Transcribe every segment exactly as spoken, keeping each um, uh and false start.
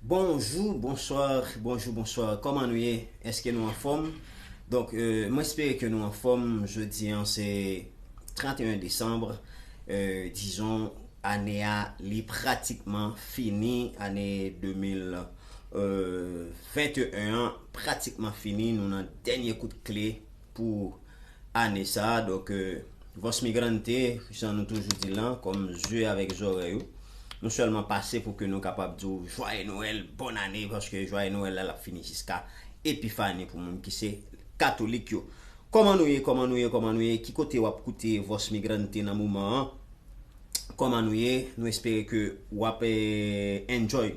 Bonjou, bonswa, bonjou, bonswa. Kòman nou ye? Èske nou anfòm? Donk, euh, mwen espere ke nou anfòm. Jodi an se trannteyen desanm. Euh, dizon, ane a, li pratikman fini. Ane de mil venteyen an pratikman fini. Nou nan dènye kout kle pou ane sa a. Donk, euh, Voz Migrante, jan nou toujou di l lan, kòm zye avèk zòrèy ou, nou sèlman pase pou ke nou kapab di w Jwaye Nwèl, bòn ane, paske Jwaye Nwèl la, l ap fini jiska Epifani pou moun ki se katolik yo. Kòman nou ye, kòman nou ye, kòman nou ye? Ki kote w ap koute Voz Migrante nan moman an? Kòman nou ye? Nou espere ke w ap, eh, enjoy.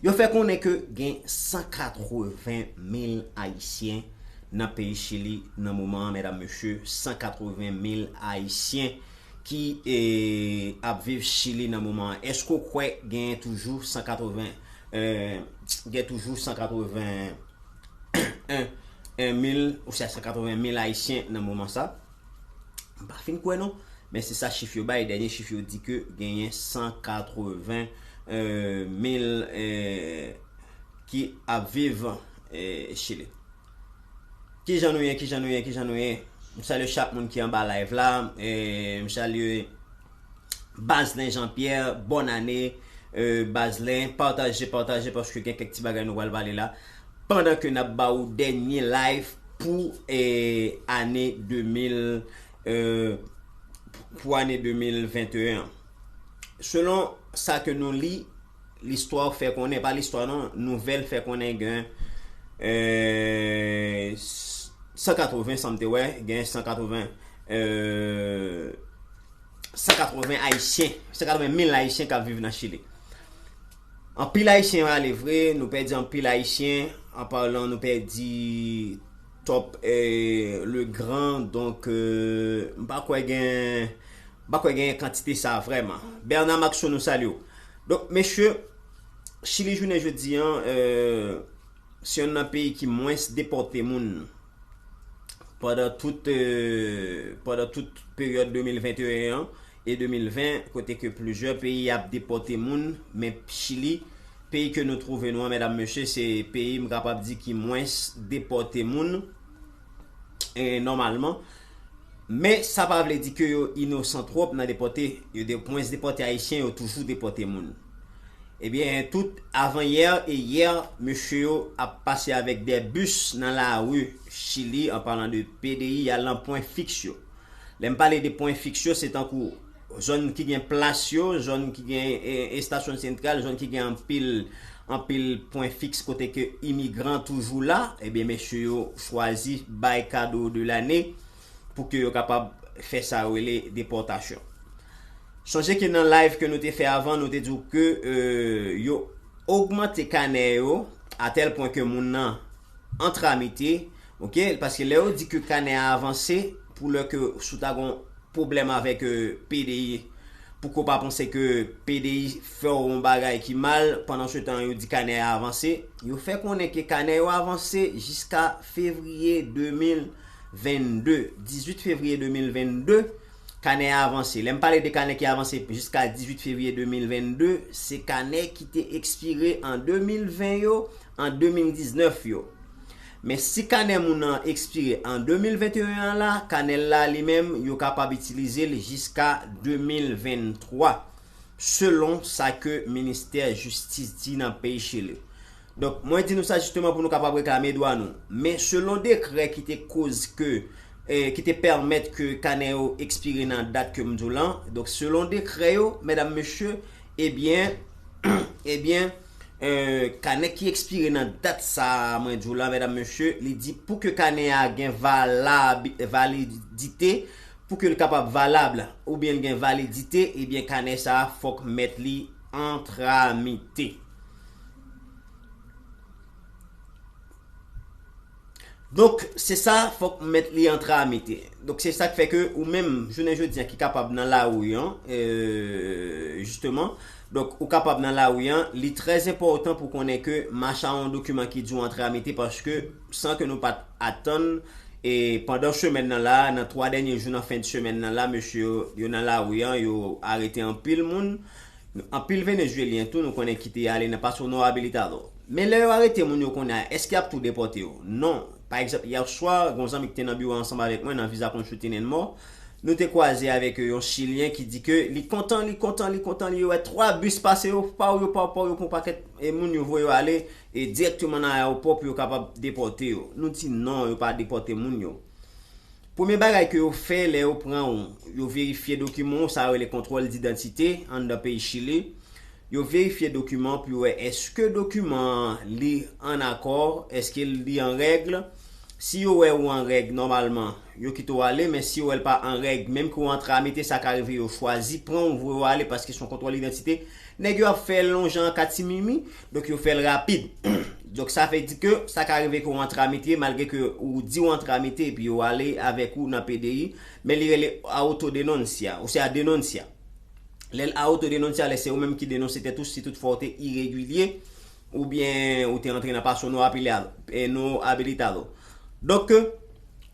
Yo fè konnen ke gen san katreven mil Ayisyen nan peyi Chili nan moman an, medam, mesye, san katreven mil Ayisyen ki, eh, ap viv Chili nan moman an. Èske w kwè gen toujou san katreven, eh, gen toujou san katreven en, en mil, oswa san katreven mil Ayisyen nan moman sa? M pa fin kwè non, men se sa chif yo bay. Dènye chif yo di ke genyen san katreven, euh, mil, euh, ki ap viv, euh, Chili. Kijan nou ye, kijan nou ye, kijan nou ye? M salye chak moun ki anba live la. E m salye Bazlen Jean Pierre, bòn ane, euh, Bazlen, pataje, pataje, paske gen kèk ti bagay nou pral pale la. Pandan ke n ap ba ou dènye live pou, eh, ane de mil, euh, pou ane de mil venteyen an. Selon sa ke nou li, listwa fè konnen, pa listwa non, nouvèl fè konnen gen, eh, san katreven, sa m te wè, gen san katreven, eh, san katreven Ayisyen, san katreven mil Ayisyen k ap viv nan Chili. Anpil Ayisyen ale vre, nou pèdi anpil Ayisyen, an palan nou pèdi Top, eh, Legrand, donk, eh, m pa kwè gen, m pa kwè gen kantite sa vrèman. Bernard Maxo, nou salye w. Donk, mesye, Chili jounen jodi an, eh, se youn nan peyi ki mwens depòte moun pandan tout, eh, pandan tout peryòd de mil venteyen an e de mil ven, kote ke plizyè peyi ap depòte moun, men Chili, peyi ke nou twouve nou an, medam, mesye, se peyi, m kapab di, ki mwens depòte moun, eh, nòmalman. Men sa pa vle di ke yo inosan twòp nan depòte, yo de, mwens depòte Ayisyen, yo toujou depòte moun. Ebyen, tout avanyè e yè, mesye yo ap pase avèk de bis nan lari Chili, an palan de P D I, y al nan pwen fiks yo. Lè m pale de pwen fiks yo, se tankou zòn ki gen plas yo, zòn ki gen, eh, estasyon santral, zòn ki gen anpil, anpil pwen fiks kote ke imigran toujou la, ebyen, mesye yo chwazi bay kado de lane pou ke yo kapab fè sa yo rele depòtasyon. Sonje ke nan live ke nou te fè avan, nou te di w ke, eh, yo ogmante kanè yo a tèl pwen ke moun nan an tramite, ok? Paske lè yo di ke kanè a avanse, pou lè ke si w ta gon pwoblèm avèk, eh, P D I, pou ke w pa panse ke P D I fè w yon bagay ki mal, pandan se tan yo di kanè a avanse, yo fè konnen ke kanè yo avanse jiska fevriye de mil vennde, dizuit fevriye de mil vennde, kanè a avanse. Lè m pale de kanè ki avanse jiska dizuit fevriye de mil vennde, se kanè ki te ekspire an de mil ven yo, an de mil diznèf yo. Men si kanè moun nan ekspire an de mil venteyen an la, kanè l la li menm, yo kapab itilize l jiska de mil venntwa, selon sa ke ministè jistis di nan peyi Chili. Donk, mwen di nou sa jisteman pou nou kapab reklame dwa nou. Men selon dekrè ki te koz ke, eh, ki te pèmèt ke kanè yo ekspire nan dat ke m di w lan, donk, selon dekrè yo, medam, mesye, ebyen, ebyen, eh, kanè ki ekspire nan dat sa a, mwen di w la, medam, mesye, li di pou ke kanè a gen valab, validite, pou ke l kapab valab, oubyen l gen validite, ebyen, kanè sa a, fòk mèt li an tramite. Donk, se sa, fòk mèt li an tramite. Donk, se sa k fè ke ou menm, jounen jodi a, ki kapab nan lari an, eh, jisteman, donk, ou kapab nan lari an, li trè enpòtan pou konnen ke mache a yon dokiman ki di w an tramite, paske san ke nou pa t atann, e pandan semèn nan la, nan twa dènye jou nan fen de semèn nan la, mesye yo, yo nan lari an, yo arete anpil moun, Anpil Venezuelyen tou nou konnen ki te ale nan Paso Norabilitado. Men lè yo arete moun yo kounye a, èske y ap tou depòte yo? Non. Pa egzanp, yè swa, gen yon zanmi ki te nan biwo ansanm avèk mwen nan Visa Consulting and More. Nou te kwaze avèk yon Chilyen ki di ke li kontan, li kontan, li kontan, li wè twa bis pase yo, paw yo, paw, paw yo, pou yon pakèt e moun yo voye yo ale e dirèkteman nan ayewopò pou yo kapab depòte yo. Nou di non, yo pa depòte moun yo. Premye bagay ke yo fè lè yo pran w, yo verifye dokiman w, sa yo rele kontwòl didantite anndan peyi Chili. Yo verifye dokiman pou yo wè èske dokiman an li an akò, èske li an règ. Si yo wè ou an règ, nòmalman, yo kite w ale, men si yo wè l pa an règ, menm ke w an tramite, sa ka rive yo chwazi pran w, voye w ale, paske se yon kontwòl idantite. Nèg yo ap fè l yon jan katimimi, donk yo fè l rapid. Donk sa vle di ke sa ka rive ke w an tramite, malgre ke ou di w an tramite, epi yo ale avèk ou nan P D I, men li rele autodenuncia, osea denuncia. Lè l autodenuncia, lè se ou menm ki denonse tèt ou, si toutfwa w te iregilye, oubyen ou te antre nan Paso No Apila-, eh, No Habilitado. Donk,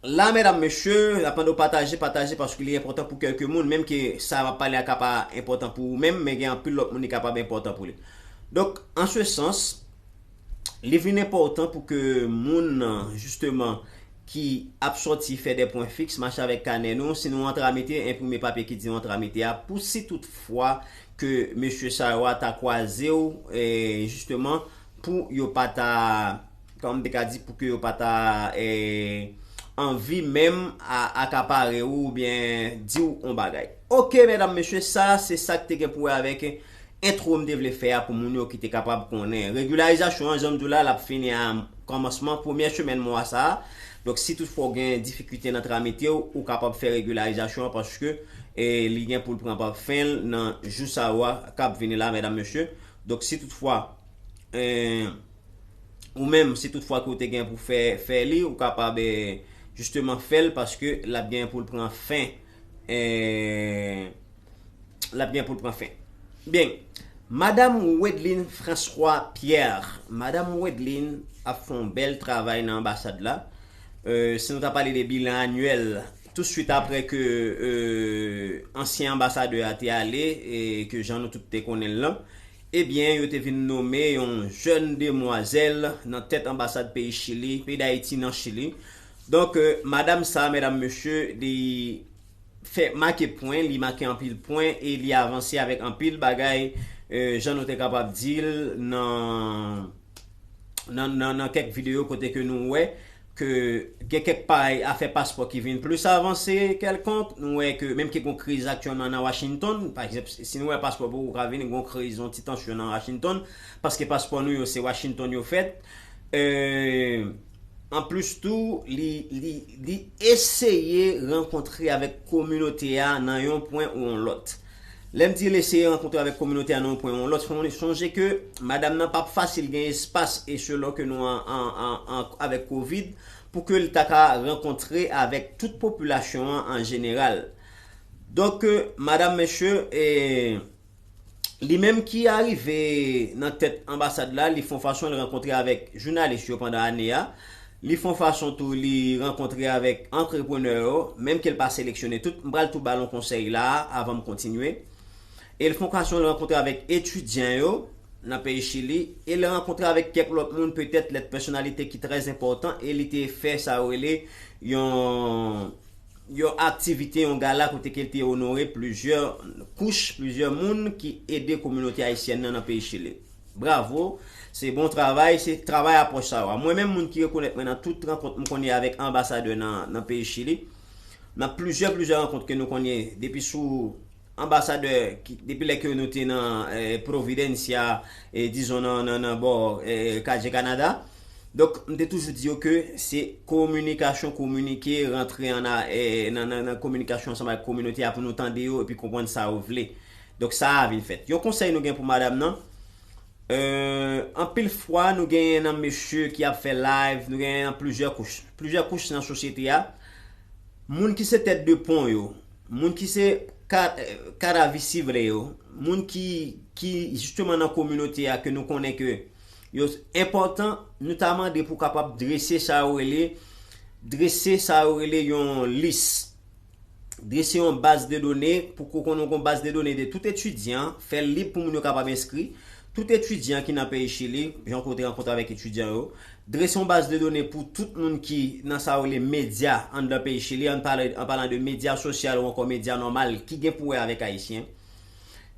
la, medam, mesye, la pandan w pataje, pataje, paske li enpòtan pou kèlke moun, menm ke sa m ap pale a ka pa enpòtan pou ou menm, men gen anpil lòt moun li kapab enpòtan pou li. Donk, an se sans, li vin enpòtan pou ke moun nan, jisteman, ki ap sòti fè de pwen fiks, mache avèk kanè nou, si nou an tramite, enprime papye ki di nou an tramite a, pou si toutfwa ke mesye sa yo a ta kwaze w, eh, jisteman, pou yo pa ta, kòman m te ka di, pou ke yo pa ta, eh, anvi menm a-, akapare w oubyen di w yon bagay. Oke, medam, mesye, sa, se sa k te gen pou wè avèk entwo m te vle fè a pou moun yo ki te kapab konnen. Regilarizasyon an, jan m di w la, l ap fini a kòmansman premyè semèn mwa sa a. Donk, si toutfwa w gen difikilte nan tramite w, ou kapab fè regilarizasyon an paske, eh, li gen pou l pran pa fen l nan jou sa yo a k ap vini la, medam, mesye. Donk, si toutfwa, eh, ou menm, si toutfwa ke w te gen pou fè, fè li, ou kapab, eh, jisteman fè l paske l ap gen pou l pran fen, eh, l ap gen pou l pran fen. Byen, Madam Wedline François Pierre. Madam Wedline ap fè yon bèl travay nan anbasad la. Eh, si nou ta pale de bilan anyèl, touswit apre ke, eh, ansyen anbasadè a te ale, e ke jan nou tout te konnen l lan, ebyen, yo te vin nonmen yon jèn demwazèl nan tèt anbasad peyi Chili, peyi Dayiti nan Chili. Donk, eh, madam sa, medam, mesye, li fè make pwen, li make anpil pwen, e li avanse avèk anpil bagay, eh, jan nou te kapab di l nan, nan, nan, nan kèk videyo kote ke nou wè ke gen kèk pay afè paspò ki vin plis avanse kèlkonk. Nou wè ke menm ke gon kriz aktyèlman nan Washington, pa egzanp, si nou wè paspò poko ka vin, gon kriz, yon ti tansyon nan Washington, paske paspò nou yo se Washington yo fèt. Eh, anplis tou, li, li, li eseye rankontre avèk kominote a nan yon pwen ou yon lòt. Lè m di l eseye rankontre avèk kominote a nan yon pwen ou yon lòt, fò nou sonje ke madam nan p ap fasil gen espas, e selon ke nou an, an, an, an, avèk kovid, pou ke l ta ka rankontre avèk tout popilasyon an an jeneral. Donk, eh, madam, mesye, eh, li menm ki arive nan tèt anbasad la, li fè yon fason l rankontre avèk jounalis yo pandan ane a. Li fè yon fason tou li rankontre avèk antreprenè yo, menm ke l pa seleksyone tout. M pral tou ba l yon konsèy la a, avan m kontinye. E l fè yon fason l rankontre avèk etidyan yo nan peyi Chili, e l rankontre avèk kèk lòt moun, petèt lòt pèsonalite ki trè enpòtan, e li te fè sa yo rele yon, yon aktivite, yon gala kote ke l te onore plizyè kouch, plizyè moun ki ede kominote ayisyèn nan nan peyi Chili. Bravo, se bon travay, se travay apwòch sa yo a. Mwen menm, moun ki rekonèt mwen nan tout rankont m konn ye avèk anbasadè nan, nan peyi Chili, nan plizyè, plizyè rankont ke nou konn ye, depi sou anbasadè, ki, depi lè ke nou te nan, eh, Providencia, eh, dizon nan, nan, nan bò, eh, Calle Canada. Donk, m te toujou di yo ke se kominikasyon, kominike, rantre an a, eh, nan, nan, nan kominikasyon ansanm ak kominote a pou nou tande yo epi konprann sa yo vle. Donk, sa a vin fèt. Yon konsèy nou gen pou madam nan, eh, anpil fwa nou genyen nan mesye ki ap fè live, nou genyen nan plizyè kouch. Plizyè kouch nan sosyete a. Moun ki se tèt de pon yo, moun ki se ka-, eh, cara visible yo, moun ki, ki jisteman nan kominote a ke nou konnen ke yo enpòtan, nou ta mande pou kapab drese sa yo rele, drese sa yo rele yon lis. Drese yon baz de done, pou ke w konn yon baz de done de tout etidyan, fè l lib pou moun yo kapab enskri. Tout etidyan ki nan peyi Chili, jan ke w te rankontre avèk etidyan yo, drese yon baz de done pou tout moun ki nan sa yo rele medya anndan peyi Chili, an pale, an palan de medya sosyal ou ankò medya nòmal ki gen pou wè avèk Ayisyen.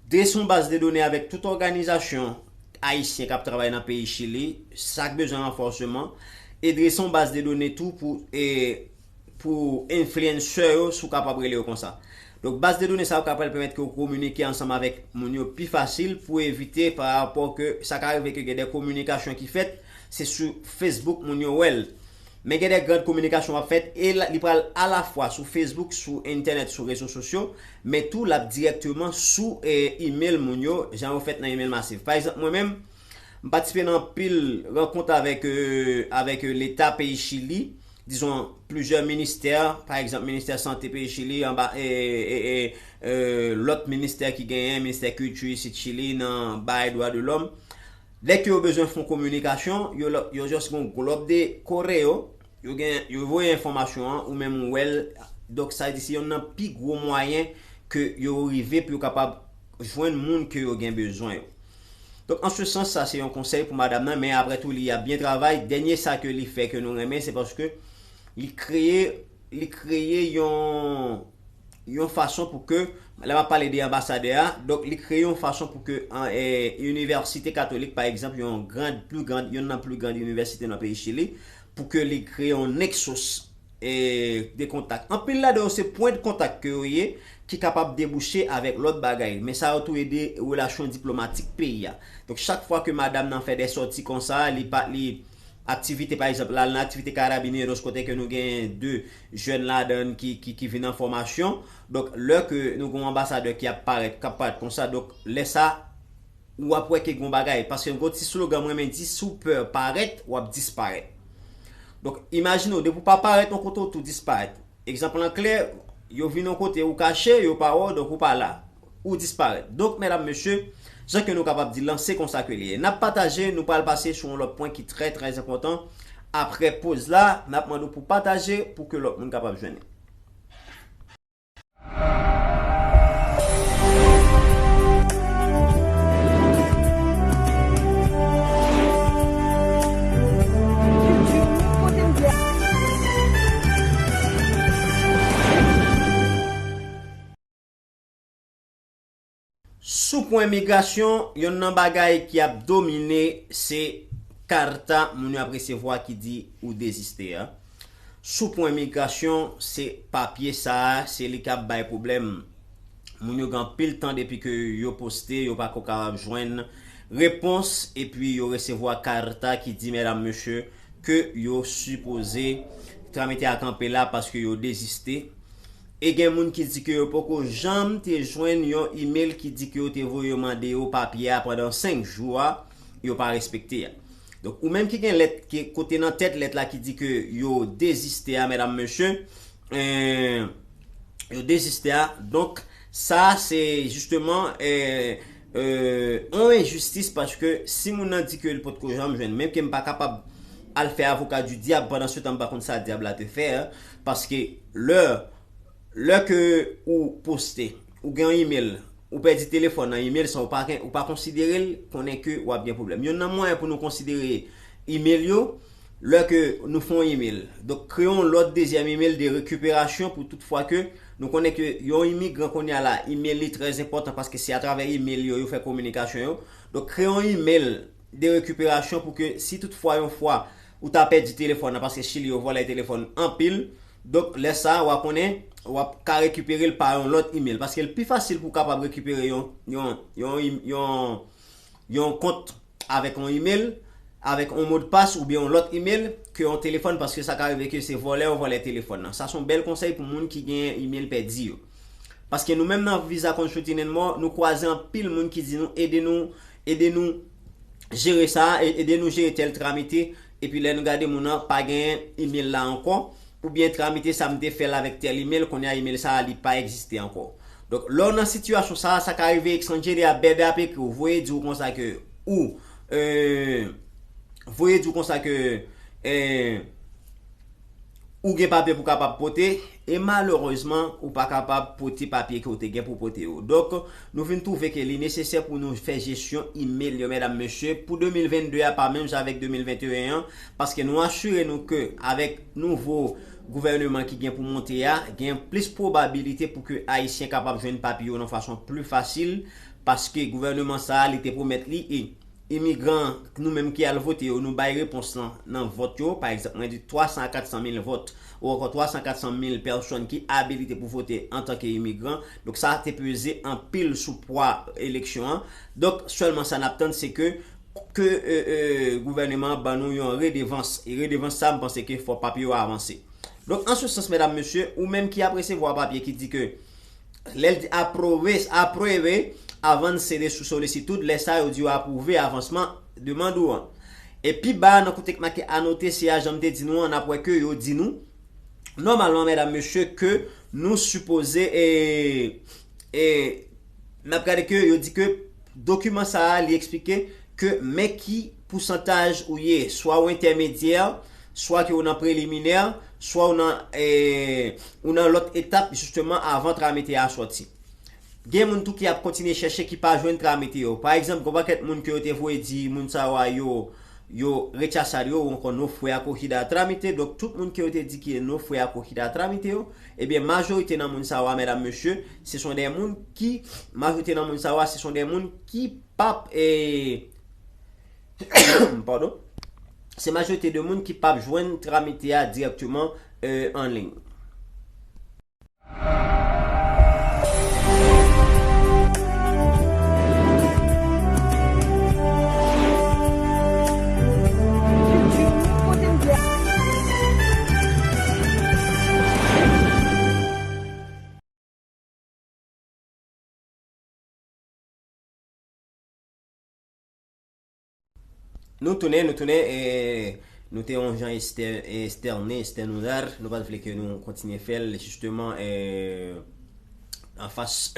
Drese yon baz de done avèk tout òganizasyon ayisyen k ap travay nan peyi Chili, sa k bezwen ranfòseman, e drese yon baz de done tou pou, e, pou influencer yo, si w kapab rele yo konsa. Donk, baz de done sa yo ka pral pèmèt ke w kominike ansanm avèk moun yo pi fasil pou evite pa rapò ke sa ka rive ke gen de kominikasyon ki fèt, se sou Facebook moun yo wè l. Men gen de grand kominikasyon w ap fèt, e la, li pral alafwa sou Facebook, sou entènèt, sou rezo sosyo, men tou l ap dirèkteman sou, e, email moun yo, jan yo fèt nan email masif. Pa egzanp, mwen menm, m patisipe nan anpil rankont avèk, e, avèk, e, Leta peyi Chili, dizon, plizyè ministè, pa egzanp, ministè sante peyi Chili, anba, e, e, e, e, lòt ministè ki genyen, ministè kilti isit Chili, nan bagay dwa de lòm. Lè ke yo bezwen fè yon kominikasyon, yo, yo just gen yon glòb de koreo, yo gen, yo voye enfòmasyon an, ou menm ou wè l. Donk, sa vle di se yonn nan pi gwo mwayen ke yo rive pou yo kapab jwenn moun ke yo gen bezwen yo. Donk, an se sans, sa se yon konsèy pou madanm nan, men apre tou, li ap byen travay. Dènye sa ke li fè ke nou renmen, se paske li kreye, li kreye yon, yon fason pou ke, lè m ap pale de anbasadè a, donk, li kreye yon fason pou ke, an, e, inivèsite katolik, pa egzanp, yon grand, pli grand, yonn nan pli grand inivèsite nan peyi Chili, pou ke li kreye yon nexus, e, de kontak. Anpil ladan yo se pwen de kontak ke yo ye, ki kapab debouche avèk lòt bagay. Men sa yo tou ye de relasyon diplomatik peyi a. Donk, chak fwa ke madanm nan fè de sòti konsa, li pa, li aktivite, pa egzanp, l al nan aktivite Carabineros, kote ke nou gen de jèn ladan ki, ki, ki vin an fòmasyon. Donk, lè ke nou gen yon anbasadè ki ap parèt, k ap parèt konsa, donk, lè sa, w ap wè ke gen yon bagay. Paske yon ti slogan mwen renmen di, si w pè parèt, w ap disparèt. Donk, imajine w, depi w pa parèt yon kote, w tou disparèt. Egzanp lan klè, yo vin yon kote, ou kache, yo pa wè w, donk ou pa la. Ou disparèt. Donk, medam, mesye, jan ke nou kapab di l lan, se konsa ke li ye. N ap pataje, nou pral pase sou yon lòt pwen ki trè, trè enpòtan. Apre poz la, n ap mande w pou pataje pou ke lòt moun kapab jwenn li. Sou pwen migrasyon, yonn nan bagay ki ap domine se karta moun yo ap resevwa ki di ou deziste a. Sou pwen migrasyon, se papye sa a, se li k ap bay pwoblèm. Moun yo gen anpil tan depi ke yo poste, yo pako kapab jwenn repons, epi yo resevwa karta ki di, medam, mesye, ke yo sipoze tramite a kanpe la paske yo deziste. E gen moun ki di ke yo poko janm te jwenn yon email ki di ke yo te voye yo mande yo papye a pandan senk jou a, yo pa respekte a. Donk, ou menm ki gen lèt, ki kote nan tèt lèt la ki di ke yo deziste a, medam, mesye, eh, yo deziste a. Donk, sa, se jisteman, eh, eh, yon enjistis, paske si moun nan di ke li potko janm jwenn, menm ke m pa kapab al fè avoka di dyab, pandan se tan m pa konn sa dyab la te fè, paske lè, lè ke ou poste, ou gen yon email, ou pèdi telefòn nan, email sa ou pa gen, ou pa konsidere l, konnen ke w ap gen pwoblèm. Yonn nan mwayen pou nou konsidere email yo, lè ke nou fè yon email. Donk, kreye yon lòt dezyèm email de rekiperasyon pou tout fwa ke nou konnen ke yon imigran kounye a la, email li trè enpòtan paske se atravè email yo, yo fè kominikasyon yo. Donk, kreye yon email de rekiperasyon pou ke si tout fwa yon fwa ou ta pèdi telefòn nan, paske Chili yo vòlè telefòn anpil, donk lè sa a, w a konnen, w ap ka rekipere l pa yon lòt email. Paske l pi fasil pou w kapab rekipere yon, yon, yon, yon, yon kont avèk yon email, avèk yon modpas oubyen yon lòt email ke yon telefòn, paske sa ka rive ke se vòlè yo vòlè telefòn nan. Sa se yon bèl konsèy pou moun ki gen email pèdi yo. Paske nou menm nan Visa Consulting and More, nou kwaze anpil moun ki di nou, ede nou, ede nou jere sa, e- ede nou jere tèl tramite, epi lè nou gade moun nan pa gen email la ankò, oubyen tramite sa m te fè l avèk tèl email, kounye a email sa a li pa egziste ankò. Donk, lè w nan sitiyasyon sa a, sa ka rive Exchanger de a bèdè ap ekri w, voye di w konsa ke ou, eh, voye di w konsa ke, eh, ou gen papye pou kapab pote, e malerezman, ou pa kapab pote papye ke w te gen pou pote yo. Donk, nou vin twouve ke li nesesè pou nou fè jesyon email yo, medam, mesye, pou de mil vennde a, pa menm jan avèk de mil venteyen an, paske nou asire nou ke avèk nouvo gouvèneman ki gen pou monte a, gen plis pwobabilite pou ke Ayisyen kapab jwenn papye yo nan fason pli fasil, paske gouvèneman sa a, li te pwomèt li, e imigran, nou menm ki al vote yo, nou bay repons lan nan vòt yo. Pa egzanp, mwen di twa san a kat san mil vòt, ou ankò twa san a kat san mil pèsòn ki abilite pou vote antanke imigran. Donk, sa te peze anpil sou pwa eleksyon an. Donk, sèlman sa n ap tann, se ke, ke, e, e, gouvèneman an ban nou yon redevans. E redevans sa, m panse ke fò papye yo avanse. Donk, an se sans, medam, mesye, ou menm ki ap resevwa papye ki di ke lè l di apwouve, apwouve, avanse de sou solisitud, lè sa yo di yo apwouve avansman demann ou an. E pi ba, nan kote k make anote, se a jan m te di nou an, n ap wè ke yo di nou, nòmalman, medam, mesye, ke nou sipoze, e, e, n ap gade ke yo di ke dokiman sa a, li eksplike ke men ki pousantaj ou ye, swa ou entèmedyè, swa ke ou nan preliminè, swa ou nan, e, ou nan lòt etap, jisteman, avan tramite a sòti. Gen moun tou ki ap kontinye chèche ki pa jwenn tramite yo. Pa egzanp, gon pakèt moun ke yo te voye di moun sa yo a yo, yo rechaza yo, ou ankò no fue acogida a tramite. Donk, tout moun ke yo te di ki no fue acogida a tramite yo, ebyen, majorite nan moun sa yo a, medam, mesye, se son de moun ki, majorite nan moun sa yo a, se son de moun ki p ap, e, padon, se majorite de moun ki p ap jwenn tramite a dirèkteman, e, an liy. Nou tounen, nou tounen, e, nou te yon jan estè-, estène, esternudar, nou pa t vle ke nou kontinye fè l, jisteman, e, anfas,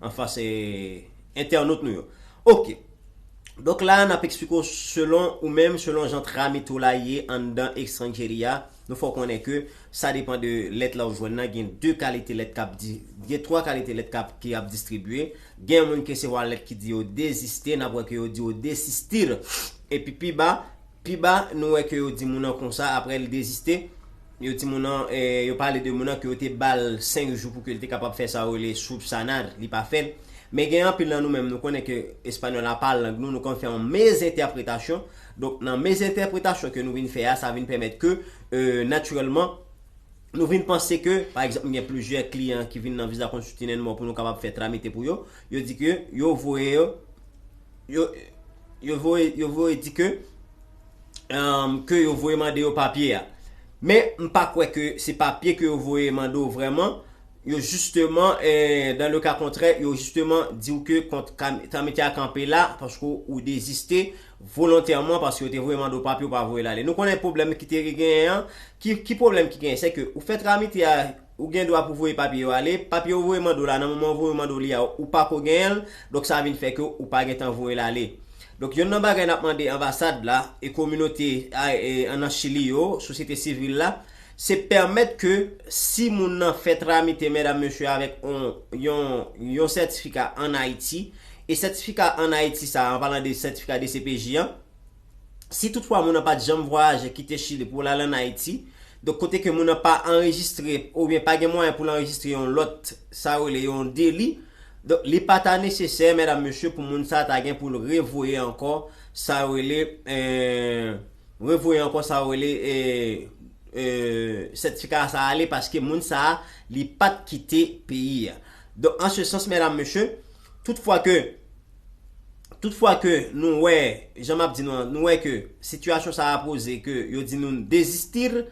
anfas, e, entènot nou yo. Oke. Donk la, n ap eksplike w selon ou menm, selon jan tramite w la ye anndan estranjeri a, nou fè w konnen ke sa depann de lèt la ou jwenn nan, gen de kalite lèt k ap di-, gen twa kalite lèt k ap, ki ap distribye. Gen moun ki resevwa lèt ki di yo deziste, n ap wè ke yo di yo desistir. Epi pi ba, pi ba, nou wè ke yo di moun nan konsa, apre l deziste, yo di moun nan, e, yo pale de moun nan ke yo te ba l senk jou pou ke l te kapab fè sa yo rele subsanar, li pa fè l. Men gen anpil nan nou menm, nou konnen ke espanyòl la pa lang nou, nou konn fè yon mezentèpretasyon. Donk, nan mezentèpretasyon ke nou vin fè a, sa vin pèmèt ke, e, natirèlman, nou vin panse ke, pa egzanp, gen plizyè kliyan ki vin nan Visa Consulting and More pou nou kapab fè tramite pou yo. Yo di ke yo voye yo, yo, yo voye, yo voye di ke, um, ke yo voye mande yo papye a. Men, m pa kwè ke se papye ke yo voye mande w vrèman. Yo jisteman, eh, dans le cas contraire, yo jisteman di w ke kont-, kam-, tramite a kanpe la, paske w deziste volontèman, paske yo te voye mande w papye, w pa voye l ale. Nou konnen pwoblèm ki te genyen an, ki, ki pwoblèm ki genyen, se ke ou fè tramite a, ou gen dwa pou voye papye yo ale, papye yo voye mande w la, nan moman yo voye mande w li a, ou pa ko genyen l, donk sa vin fè ke ou pa gentan voye l ale. Donk, youn nan bagay n ap mande anbasad la, e kominote a, e, an, nan Chili yo, sosyete sivil la, se pèmèt ke si moun nan fè tramite, medam, mesye, avèk yon, yon, yon sètifika ann Ayiti, e sètifika ann Ayiti sa, an palan de sètifika D C P J an, si toutfwa moun nan pa t janm vwayaje kite Chili pou l al ann Ayiti, donk kote ke moun nan pa anrejistre oubyen pa gen mwayen pou l anrejistre yon lòt, sa yo rele yon deli, donk li pa ta nesesè, medam, mesye, pou moun sa ta gen pou l revoye ankò, sa yo rele, eh, revoye ankò sa yo rele, eh, eh, sètifika sa ale, paske moun sa a, li pa t kite peyi a. Donk, an se sans, medam, mesye, toutfwa ke, toutfwa ke nou wè, jan m ap di nou an, nou wè ke sitiyasyon sa a poze, ke yo di nou deziste,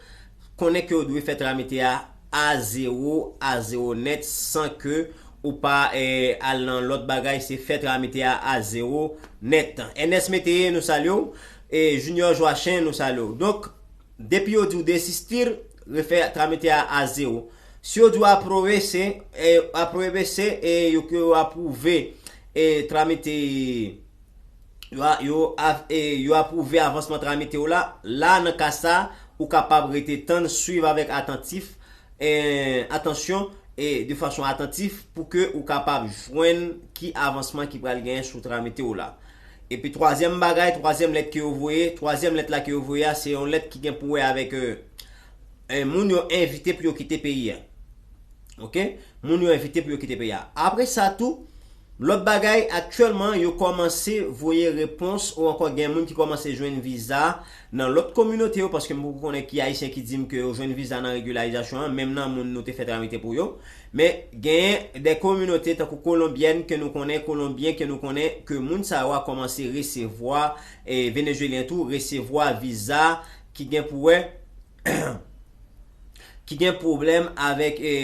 konnen ke w dwe fè tramite a a zewo, a zewo nèt, san ke ou pa, eh, al nan lòt bagay, se fè tramite a a zewo nèt. Ernest Métayer, nou salye w, e Junior Joachin, nou salye w. Donk, depi yo di w deziste, refè tramite a a zewo. Si yo di w apwouve, se, eh, apwouve, se, eh, yo, ke yo apwouve, eh, tramite yo a, yo a, e, yo apwouve avansman tramite w la, la, nan ka sa, ou kapab rete tann, swiv avèk atantif, e, atansyon, e de fason atantif pou ke ou kapab jwenn ki avansman ki pral genyen sou tramite w la. Epi twazyèm bagay, twazyèm lèt ke yo voye, twazyèm lèt la ke yo voye a, se yon lèt ki gen pou wè avèk, e, e, moun yo envite pou yo kite peyi a. Oke? Moun yo envite pou yo kite peyi a. Apre sa tou, lòt bagay, aktyèlman, yo kòmanse voye repons ou ankò gen moun ki kòmanse jwenn viza nan lòt kominote yo, paske m poko konnen ki Ayisyen ki di m ke yo jwenn viza nan regilarizasyon an, menm nan moun nou te fè tramite pou yo. Men, genyen de kominote tankou Kolonbyèn ke nou konnen, Kolonbyen ke nou konnen, ke moun sa yo a kòmanse resevwa, e Venezuelyen tou, resevwa viza ki gen pou wè, ki gen pwoblèm avèk, e,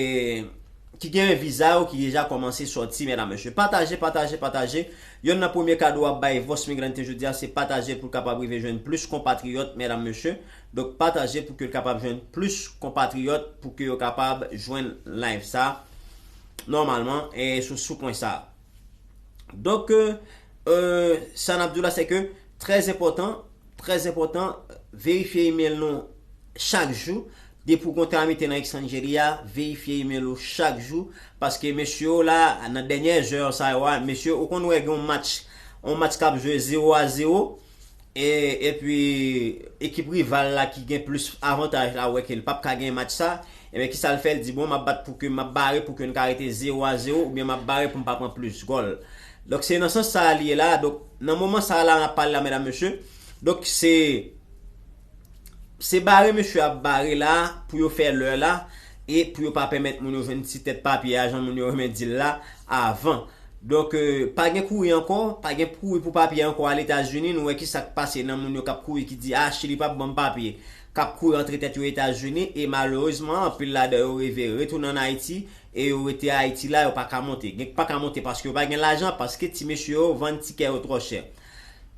ki gen viza yo ki deja kòmanse sòti, medam, mesye. Pataje, pataje, pataje. Yonn nan premye kado w ap bay Voz Migrante jodi a, se pataje l pou l kapab rive jwenn plis konpatriyòt, medam, mesye. Donk, pataje pou ke l kapab jwenn plis konpatriyòt, pou ke yo kapab jwenn live sa, nòmalman, e sou, sou pwen sa. Donk, e, e, sa n ap di w la, se ke, trè enpòtan, trè enpòtan, verifye email nou chak jou. Depi w gen yon tramite nan Exchange Daily a, verifye email ou chak jou, paske mesye yo la, nan dènyè zè sa yo a, mesye, ou konn wè gen yon match, yon match k ap jwe zewo a zewo, e, epi ekip rival la ki gen plis avantaj la, wè ke l p ap ka gen match sa, ebyen, kisa l fè? L di, bon, m ap bat pou ke, m ap bare pou ke n ka rete zewo a zewo, oubyen m ap bare pou m pa pran plis gòl. Donk, se nan sans sa a li ye la. Donk, nan moman sa a la, n ap pale la, medam, mesye. Donk, se, se bare mesye ap bare la, pou yo fè lè la, e pou yo pa pèmèt moun yo jwenn ti tèt papye a, jan moun yo renmen di l la, avan. Donk, e, pa gen kouri ankò, pa gen kouri pou papye ankò Aletazini. Nou wè ki sa k pase nan moun yo k ap kouri, ki di, a, Chili p ap ban m papye, k ap kouri antre tèt yo Etazini, e malerezman, anpil ladan yo rive retounen ann Ayiti, e yo rete Ayiti la, yo pa ka monte. Gen k pa ka monte paske yo pa gen lajan, paske ti mesye yo vann tikè yo twò chè.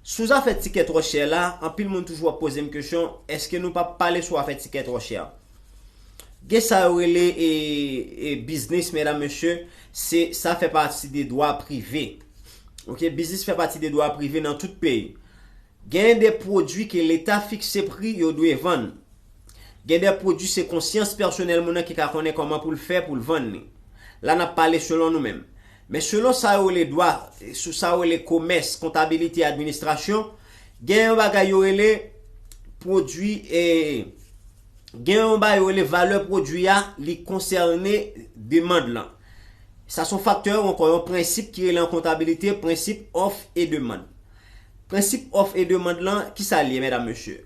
Sou zafè tikè twò chè la, anpil moun toujou ap poze m kesyon, èske nou p ap pale sou afè tikè twò chè? Gen sa yo rele, e, e, biznis, medam, mesye, se, sa fè pati de dwa prive. Oke, biznis fè pati de dwa prive nan tout peyi. Gen de pwodui ke Leta fikse pri yo dwe vann. Gen de pwodui se konsyans pèsonèl moun nan ki ka konnen kòman pou l fè pou l vann li. La n ap pale selon nou menm. Men selon sa yo rele dwa, sou sa yo rele komès, kontabilite, administrasyon, gen yon bagay yo rele pwodui, e, gen yon bagay yo rele valè pwodui a, li konsène demann lan. Sa se yon faktè ou ankò yon prensip ki rele an kontabilite, prensip òf e demann. Prensip òf e demann lan, ki sa l ye, medam, mesye?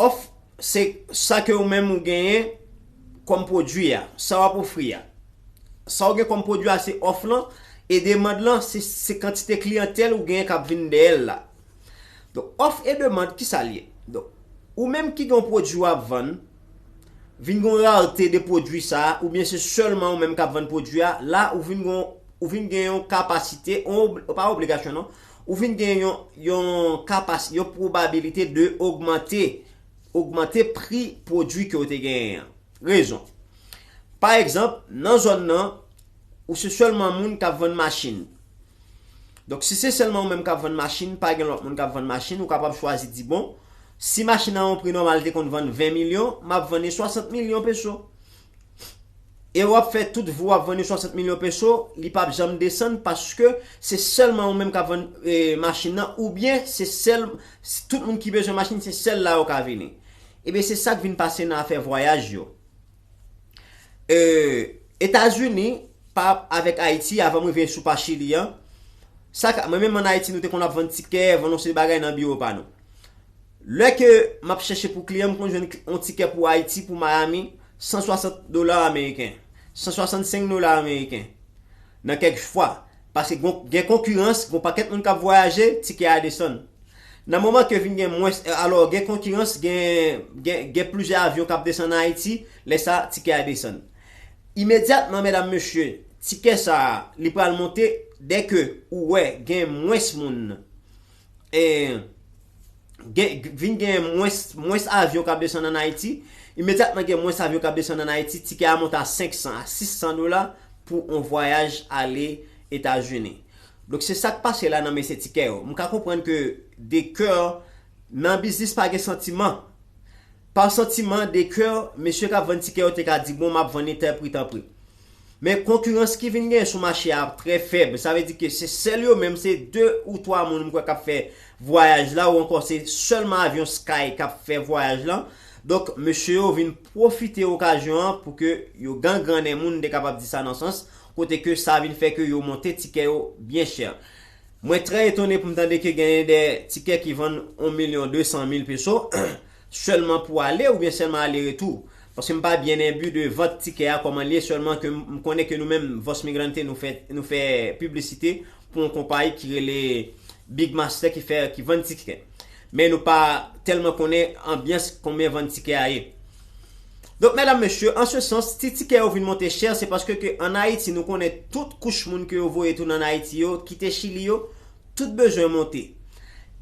Òf, se sa ke ou menm ou genyen kòm pwodui a, sa w ap ofri a. Sa w gen kòm pwodui a, se òf lan, e demann lan, se, se kantite kliyantèl ou genyen k ap vin dèyè l la. Donk, òf e demann, ki sa l ye? Donk, ou menm ki gen yon pwodui w ap vann, vin gen yon rarte de pwodui sa a, oubyen se sèlman ou menm k ap vann pwodui a, la, ou vin gen yon, ou vin gen yon kapasite, yon ob-, pa obligasyon non, ou vin gen yon, yon kapas-, yon pwobabilite de ogmante, ogmante pri pwodui ke w te genyen an. Rezon. Pa egzanp, nan zòn nan, ou se sèlman moun k ap vann machin. Donk, si se sèlman ou menm k ap vann machin, pa gen lòt moun k ap vann machin, ou kapab chwazi di, bon, si machin nan yon pri nòmal te konn vann ven milyon, m ap vann li swasant milyon peso. E w ap fè tout vi w ap vann li swasant milyon peso, li p ap janm desann paske se sèlman ou menm k ap vann, e, machin nan, oubyen se sèl, tout moun ki bezwen machin, se sèl la yo ka vini. Ebyen, se sa k vin pase nan afè vwayaj yo. E, Etazini, pa avèk Ayiti, avan m rive sou pa Chili an, sa ka, mwen menm ann Ayiti, nou te konn ap vann tikè, vann yon seri bagay nan biwo pa nou. Lè ke m ap chèche pou kliyan, m konn jwenn yon tikè pou Ayiti, pou Miami, san swasant dola ameriken, san swasannsenk dola ameriken, nan kèk fwa. Paske gon, gen konkirans, gon pakèt moun k ap vwayaje, tikè a desann. Nan moman ke vin gen mwens, e, alò, gen konkirans, gen, gen, gen plizyè avyon k ap desann Ayiti, lè sa, tikè a desann. Imedyatman, medam, mesye, tikè sa a, li pral monte dèke ou wè gen mwens moun, e, gen, vin gen mwens, mwens avyon k ap desann ann Ayiti. Imedyatman gen mwens avyon k ap desann ann Ayiti, tikè a monte a senk san a sis san dola pou yon vwayaj ale Etazini. Donk, se sa k pase la nan mesye tikè yo. M ka konprann ke de kè, nan biznis pa gen santiman. pa santiman de kè, mesye k ap vann tikè yo te ka di, bon, m ap vann li tanpri, tanpri. Men konkirans ki vin genyen sou mache a trè fèb. Sa vle di ke se sèl yo menm, se de ou twa moun m kwè k ap fè vwayaj la, ou ankò se sèlman avyon Sky k ap fè vwayaj la. Donk, mesye yo vin pwofite okazyon an pou ke yo gangrannen moun, m te kapab di sa nan sans, kote ke sa vin fè ke yo monte tikè yo byen chè. Mwen trè etone pou m tande ke genyen de tikè ki vann yon milyon de san mil peso sèlman pou ale oubyen sèlman ale retou. Paske m pa byen enbi de vant tikè a kòman l ye, sèlman ke m konnen ke nou menm, Voz Migrante, nou fè, nou fè piblisite pou yon konpayi ki rele Big Master ki fè, ki vann tikè. Men nou pa tèlman konnen anbyans konbyen vann tikè a ye. Donk, medam, mesye, an se sans, si tikè yo vin monte chè, se paske ke ann Ayiti, nou konnen tout kouch moun ke yo voye tounen ann Ayiti yo, kite Chili yo, tout bezwen monte.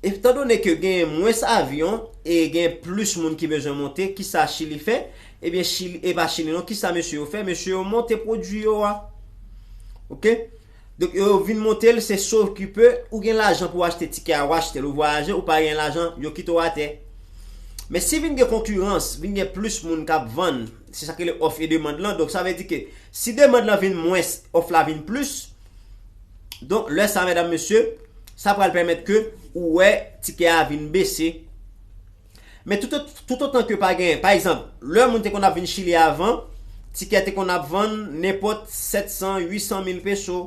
Etandone ke gen mwens avyon e gen plis moun ki bezwen monte, kisa Chili fè? Ebyen, Chili, e pa Chili non, kisa mesye yo fè? Mesye yo monte pwodui yo a. Oke? Donk, yo vin monte l, se sokipe, ou gen lajan pou w achte tikè a, w achte l, ou vwayaje, ou pa gen lajan, yo kite w atè. Men si vin gen konkirans, vin gen plis moun k ap vann, se sa k rele òf e demann lan. Donk, sa vle di ke si demann lan vin mwens, òf la vin plis, donk, lè sa, medam, mesye, sa pral pèmèt ke ou wè tikè a vin bese. Men tout, tout otan ke pa gen, pa egzanp, lè moun te konn ap vin Chili avan, tikè te konn ap vann nenpòt sèt san, uit san mil peso,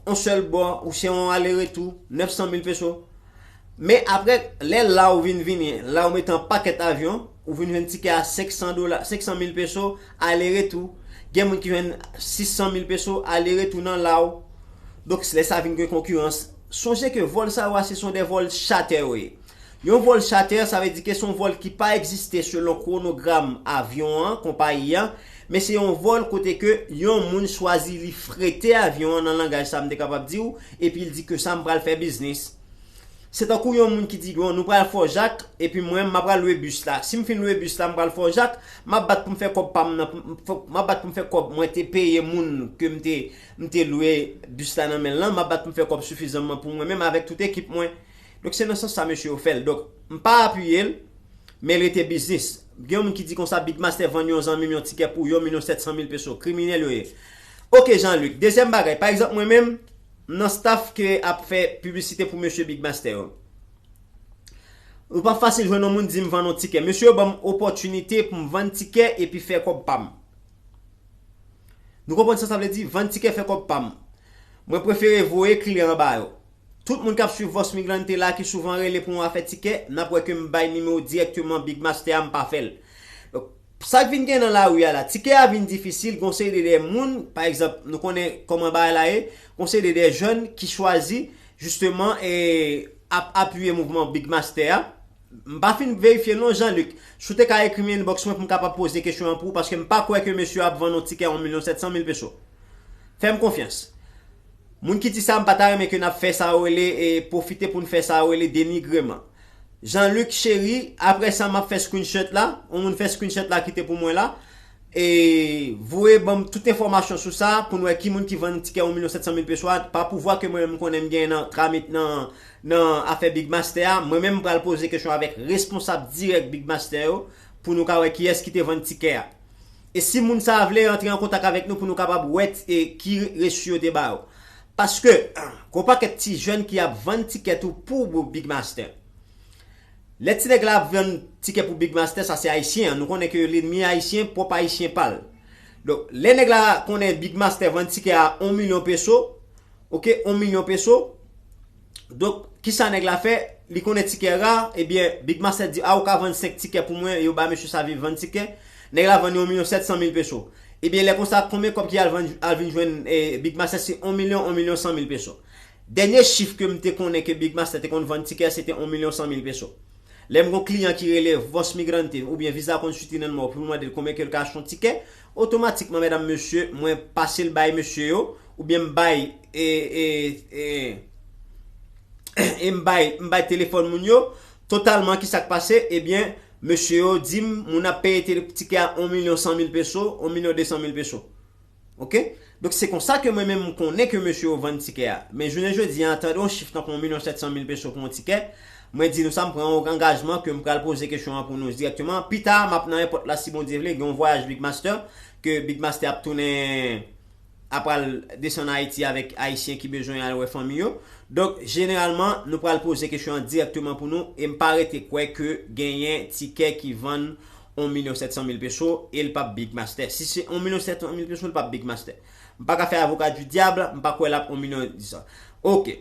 yon sèl bò, ou se yon ale retou, nèf san mil peso. Men apre, lè la ou vin vini, la ou mete an pakèt avyon, ou vin jwenn tikè a senk san dola, senk san mil peso, ale retou. Gen moun ki jwenn sis san mil peso, ale retou nan la ou. Donk, lè sa vin gen konkirans. Sonje ke vòl sa yo a, se son de vòl chatè yo ye. Yon vòl chatè, sa vle di ke se yon vòl ki pa egziste selon kwonogram avyon an, konpayi an, men se yon vòl kote ke yon moun chwazi li frete avyon an nan langaj sa m te kapab di w, epi l di ke sa m pral fè biznis. Se tankou yon moun ki di, bon, nou pral Fò Jak, epi mwen, m ap pral lwe bis la. Si m fin lwe bis la, m pral Fò Jak, m ap bat pou m fè kòb pa m nan, m ap bat pou m fè kòb mwen te peye moun ke m te, m te lwe bis la nan men l lan, m ap bat pou m fè kòb sifizanman pou mwen menm avèk tout ekip mwen. Donk, se nan sans sa mesye yo fè l. Donk, m pa apiye l, men l rete biznis. Gen yon moun ki di konsa, Big Master vann yon zanmi m yon tikè pou yon milyon sèt san mil peso. Kriminèl yo ye. Oke, Jean-Luc. Dezyèm bagay, pa egzanp, mwen menm, m nan staff ke ap fè piblisite pou mesye Big Master yo. Ou pa fasil jwenn yon moun di m vann yon tikè. Mesye yo ban m opòtinite pou m vann tikè epi fè kòb pa m. Nou konprann sa sa vle di? Vann tikè, fè kòb pa m. Mwen prefere voye kliyan ba yo. Tout moun k ap swiv Voz Migrante la ki souvan rele pou yon afè tikè, n ap wè ke m bay nimewo dirèkteman Big Master a, m pa fè l. Donk, sa k vin gen nan lari a la, tikè a vin difisil, gon seri de moun, pa egzanp, nou konnen kòman bagay la ye, gon seri de jèn ki chwazi, jisteman, e, ap apiye mouvman Big Master a. M pa fin verifye non, Jean-Luc. Si w te ka ekri m inbox mwen pou m kapab poze kesyon an pou ou, paske m pa kwè ke mesye ap vann yon tikè yon milyon sèt san mil peso. Fè m konfyans. Moun ki di sa, m pa ta renmen ke n ap fè sa yo rele, e, pwofite pou n fè sa yo rele denigreman. Jean-Luc Chéry, apre sa, m ap fè screenshot la. Yon moun fè screenshot la, kite pou mwen la. E voye ban m tout enfòmasyon sou sa, pou n wè ki moun ki vann tikè yon milyon sèt san mil peso a. Pa pouvwa ke mwen menm m konnen m genyen nan tramit nan, nan afè Big Master a, mwen menm m pral poze kesyon avèk responsab dirèk Big Master yo, pou nou ka wè kiyès ki te vann tikè a. E si moun sa a vle rantre an kontak avèk nou pou nou kapab wè, e, ki resi yo te ba yo. Paske, gon pakèt ti jèn ki ap vann tikè tou pou Big Master. Lè ti nèg la ap vann tikè pou Big Master, sa se ayisyen an. Nou konnen ke lènmi ayisyen, pwòp ayisyen pa l. Donk, lè nèg la konnen Big Master vann tikè a yon milyon peso, oke, yon milyon peso. Donk, kisa nèg la fè? Li konnen tikè ra, ebyen, Big Master di, a, ou ka vann senk tikè pou mwen, yo ba mesye sa vin vann tikè. Nèg la vann yon milyon sèt san mil peso. Ebyen, lè konsa, konbyen kòb ki al vann, al vin jwenn, e, Big Master? Se yon milyon, yon milyon san mil peso. Dènye chif ke m te konnen ke Big Master te konn vann tikè, se te yon milyon san mil peso. Lè m gon kliyan ki rele Voz Migrante oubyen Visa Constituinenmo pou m mande l konbyen ke l ka achte yon tikè, otomatikman, medam, mesye, mwen pase l bay mesye yo, oubyen m bay, e, e, e, e m bay, m bay telefòn moun yo, totalman, kisa k pase? Ebyen, mesye yo di m, moun ap peye tele-, tikè a yon milyon san mil peso, yon milyon de san mil peso. Oke? Donk, se konsa ke mwen menm m konnen ke mesye yo vann tikè a. Men jounen jodi a, tande yon chif tankou yon milyon sèt san mil peso pou yon tikè, Mwen di nou sa, m pran yon angajman ke m pral poze kesyon an pou nou dirèkteman. Pita, m ap nan èpòt la, si Bondye vle, gen yon vwayaj Big Master, ke Big Master ap tounen, ap pral desann Ayiti avèk Ayisyen ki bezwen al wè fanmi yo. Donk, jeneralman, nou pral poze kesyon an dirèkteman pou nou, e m pa rete kwè ke genyen tikè ki vann yon milyon sèt san mil peso, e l p ap Big Master. Si se yon milyon sèt san mil peso, l p ap Big Master. M pa ka fè avoka di dyab, m pa kwè l ap yon milyon dis san. Ok.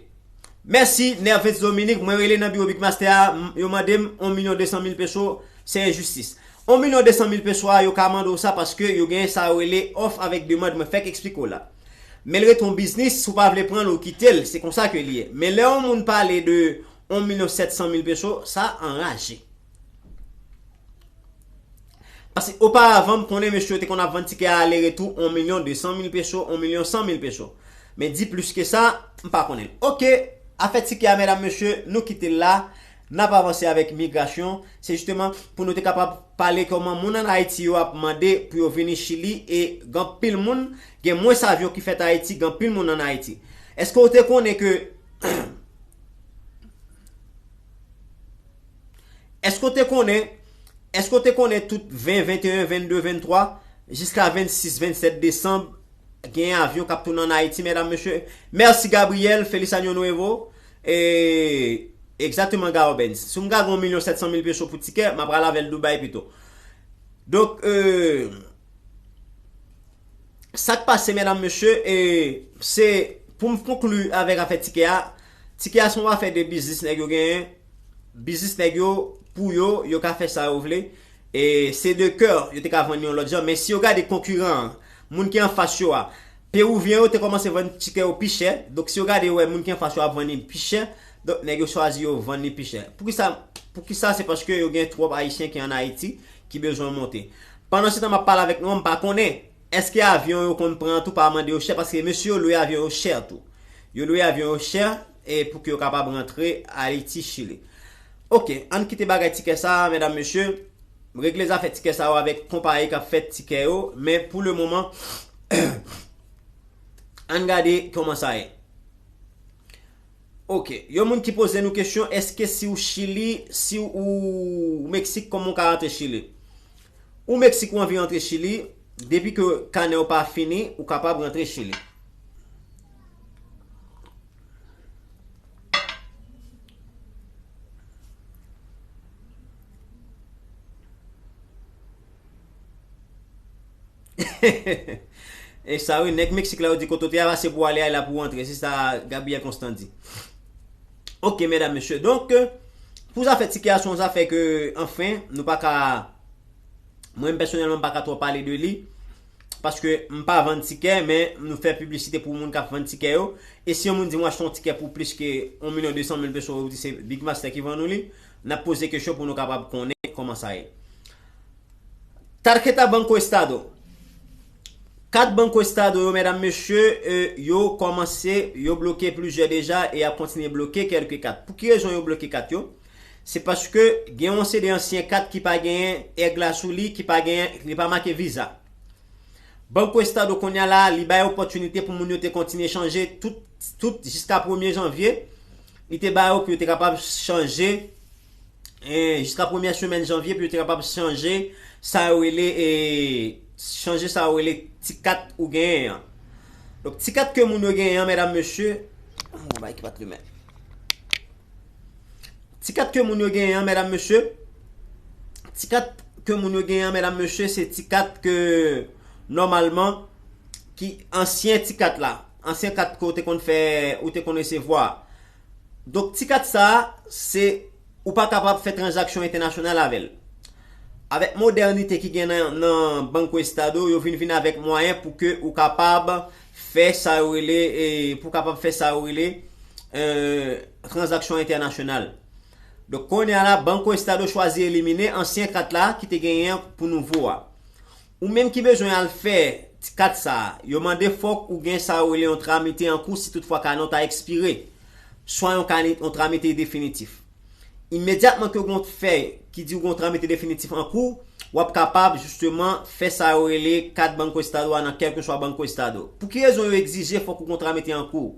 Mèsi, Nervens Dominique. Mwen rele nan biwo Big Master a, m- yo mande m yon milyon de san mil peso, se enjistis. Yon milyon de san mil peso a, yo ka mande w sa paske yo gen sa yo rele òf avèk demann. Mwen fèk eksplike w la. Men l rete yon biznis, si w pa vle pran l, ou kite l. Se konsa ke li ye. Men lè yon moun pale de yon milyon sèt san mil peso, sa anraje. Paske oparavan, m konnen mesye yo te konn ap vann tikè a ale retou yon milyon de san mil peso, yon milyon san mil peso. Men di plis ke sa, m pa konnen. Ok, afè tikè a, medam, mesye, nou kite l la. N ap avanse avèk migrasyon. Se jisteman pou nou te kapab pale kòman moun ann Ayiti yo ap mande pou yo vini Chili e gen anpil moun, gen mwens avyon ki fèt Ayiti, gen anpil moun ann Ayiti. Èske w te konnen ke Èske w te konnen, èske w te konnen tout ven, venteyen, vennde, venntwa, jiska vennsis, vennsèt desanm, gen avyon k ap tounen ann Ayiti, medam, mesye? Mèsi, Gabriel, feliz año nuevo. E, egzakteman, Garo Benz. Si m ka gen yon milyon sèt san mil peso pou tikè, m ap pral avè l Dubai pito. Donk, e, Sa k pase, medam, mesye, e, se pou m konkli avèk afè tikè a. Tikè a se yon afè de biznis nèg yo genyen. Biznis nèg yo, pou yo, yo ka fè sa yo vle. E se de kè, yo te ka vann yon lòt jan. Men si yo gade konkiran an, moun ki anfas yo a, Pewouvyen yo te kòmanse vann tikè yo pi chè. Donk, si yo gade, yo wè moun ki anfas yo ap vann li pi chè. Donk, nèg yo chwazi yo vann li pi chè. Poukisa? Poukisa? Se paske yo gen twòp Ayisyen ki ann Ayiti ki bezwen monte. Pandan se tan m ap pale avèk nou an, m pa konnen èske avyon yo konn pran tou pa mande yo chè, paske mesye yo lwe avyon yo chè tou. Yo lwe avyon yo chè e pou ke yo kapab rantre Ayiti, Chili. Ok, ann kite bagay tikè sa a, medam, mesye. Regle zafè tikè sa yo avèk konpayi k ap fè tikè yo, men pou le moman, ann gade kòman sa ye. Ok, yon moun ki poze nou kesyon, èske si w Chili, si w Meksik, kòman w ka rantre Chili? Ou Meksik, ou anvi rantre Chili, depi ke kanè w pa fini, ou kapab rantre Chili. E sa wi, nèg Meksik la yo di kote w te a, se pou w ale, ale la pou w antre. Se sa Gabriel Constant di. Ok, medam, mesye. Donk, pou zafè tikè a, se yon zafè ke, anfen, nou pa ka, mwen pèsonèlman, m pa ka twò pale de li. Paske m pa vann tikè, men nou fè piblisite pou moun k ap vann tikè yo. E si yon moun di m achte yon tikè pou plis ke yon milyon de san mil peso, ou di se Big Master ki vann ou li, n ap poze kesyon pou nou kapab konnen kòman sa ye. Tarjeta Banco Estado. Kat Banco Estado yo, medam, mesye, e, yo kòmanse, yo bloke plizyè deja e y ap kontinye bloke kèlke kat. Pou ki rezon yo bloke kat yo? Se paske gen yon seri de ansyen kat ki pa genyen èg la sou li, ki pa genyen, li pa make viza. Banco Estado kounye a la, li bay opòtinite pou moun yo te kontinye chanje tout, tout jiska premye janvye. Li te ba yo pou yo te kapab chanje, e, jiska premyè semèn janvye, pou yo te kapab chanje sa yo rele, e, chanje sa yo rele ti kat ou genyen an. Donk, ti kat ke moun yo genyen an, medam, mesye, yon bagay ki pa t limen. Ti kat ke moun yo genyen an, medam, mesye, ti kat ke moun yo genyen an, medam, mesye, se ti kat ke, nòmalman, ki ansyen ti kat la, ansyen kat ke w te konn fè, ou te konn resevwa. Donk, ti kat sa a, se, ou pa kapab fè tranzaksyon entènasyonal avè l. Avèk modènite ki gen nan, nan Banco Estado, yo vin, vin avèk mwayen pou ke ou kapab fè sa yo rele, e, pou w kapab fè sa yo rele, e, tranzaksyon entènasyonal. Donk, kounye a la, Banco Estado chwazi elimine ansyen kat la ki te genyen pou nouvo a. Ou menm ki bezwen al fè ti kat sa a, yo mande fòk ou gen sa yo rele yon tramite an kou si toutfwa kanè w ta ekspire, swa yon kani-, yon tramite definitif. Imedyatman ke w gen yon fèy ki di w gen yon tramite definitif an kou, w ap kapab jisteman fè sa yo rele kat Banco Estado a nan kèlkeswa Banco Estado. Pou ki rezon yo egzije fòk ou gen yon tramite an kou?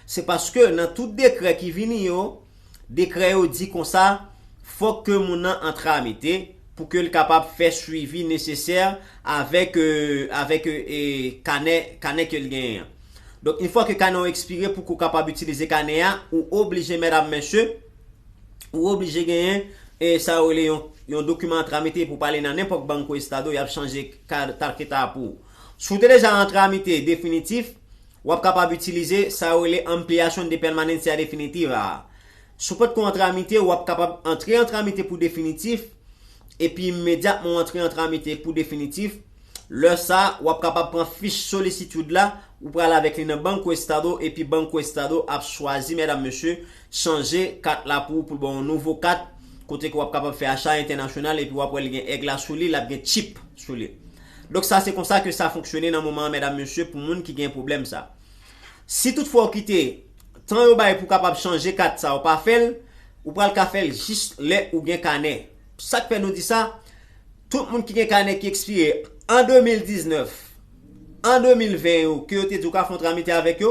Se paske nan tout dekrè ki vini yo, Dekrè yo di konsa, fòk ke moun nan antramite pou ke l kapab fè swivi nesesè avèk, euh, avèk euh, e kanè, kanè ke l genyen an. Donk, yon fwa ke kanè w ekspire, pou ke w kapab itilize kanè a, ou oblije, medam, mesye, ou oblije genyen e sa yo rele yon, yon dokiman antramite pou pale nan nenpòt Banco Estado, y ap chanje ka-, tarjeta a pou ou. Si w te deja antramite definitif, w ap kapab itilize sa yo rele ampliación de permanencia definitiva a. Si w potko antramite, w ap kapab antre antramite pou definitif, epi imedyatman w antre antramite pou definitif, lè sa, w ap kapab pran fich solisitid la, ou pral avèk li nan Banco Estado, epi Banco Estado ap chwazi, medam, mesye, chanje kat la pou ou, pou l ba w yon nouvo kat, kote ke w ap kapab fè acha entènasyonal, epi w ap wè l gen èg la sou li, l ap gen chip sou li. Donk, sa se konsa ke sa fonksyone nan moman an, medam, mesye, pou moun ki gen pwoblèm sa. Si toutfwa w kite tan yo bay pou w kapab chanje kat sa, w pa fè l, ou pral ka fè l jis lè ou gen kanè. Sa k fè nou di sa? Tout moun ki gen kanè ki ekspire an de mil diznèf, an de mil ven yo, ke yo te di w ka fè yon tramite avèk yo,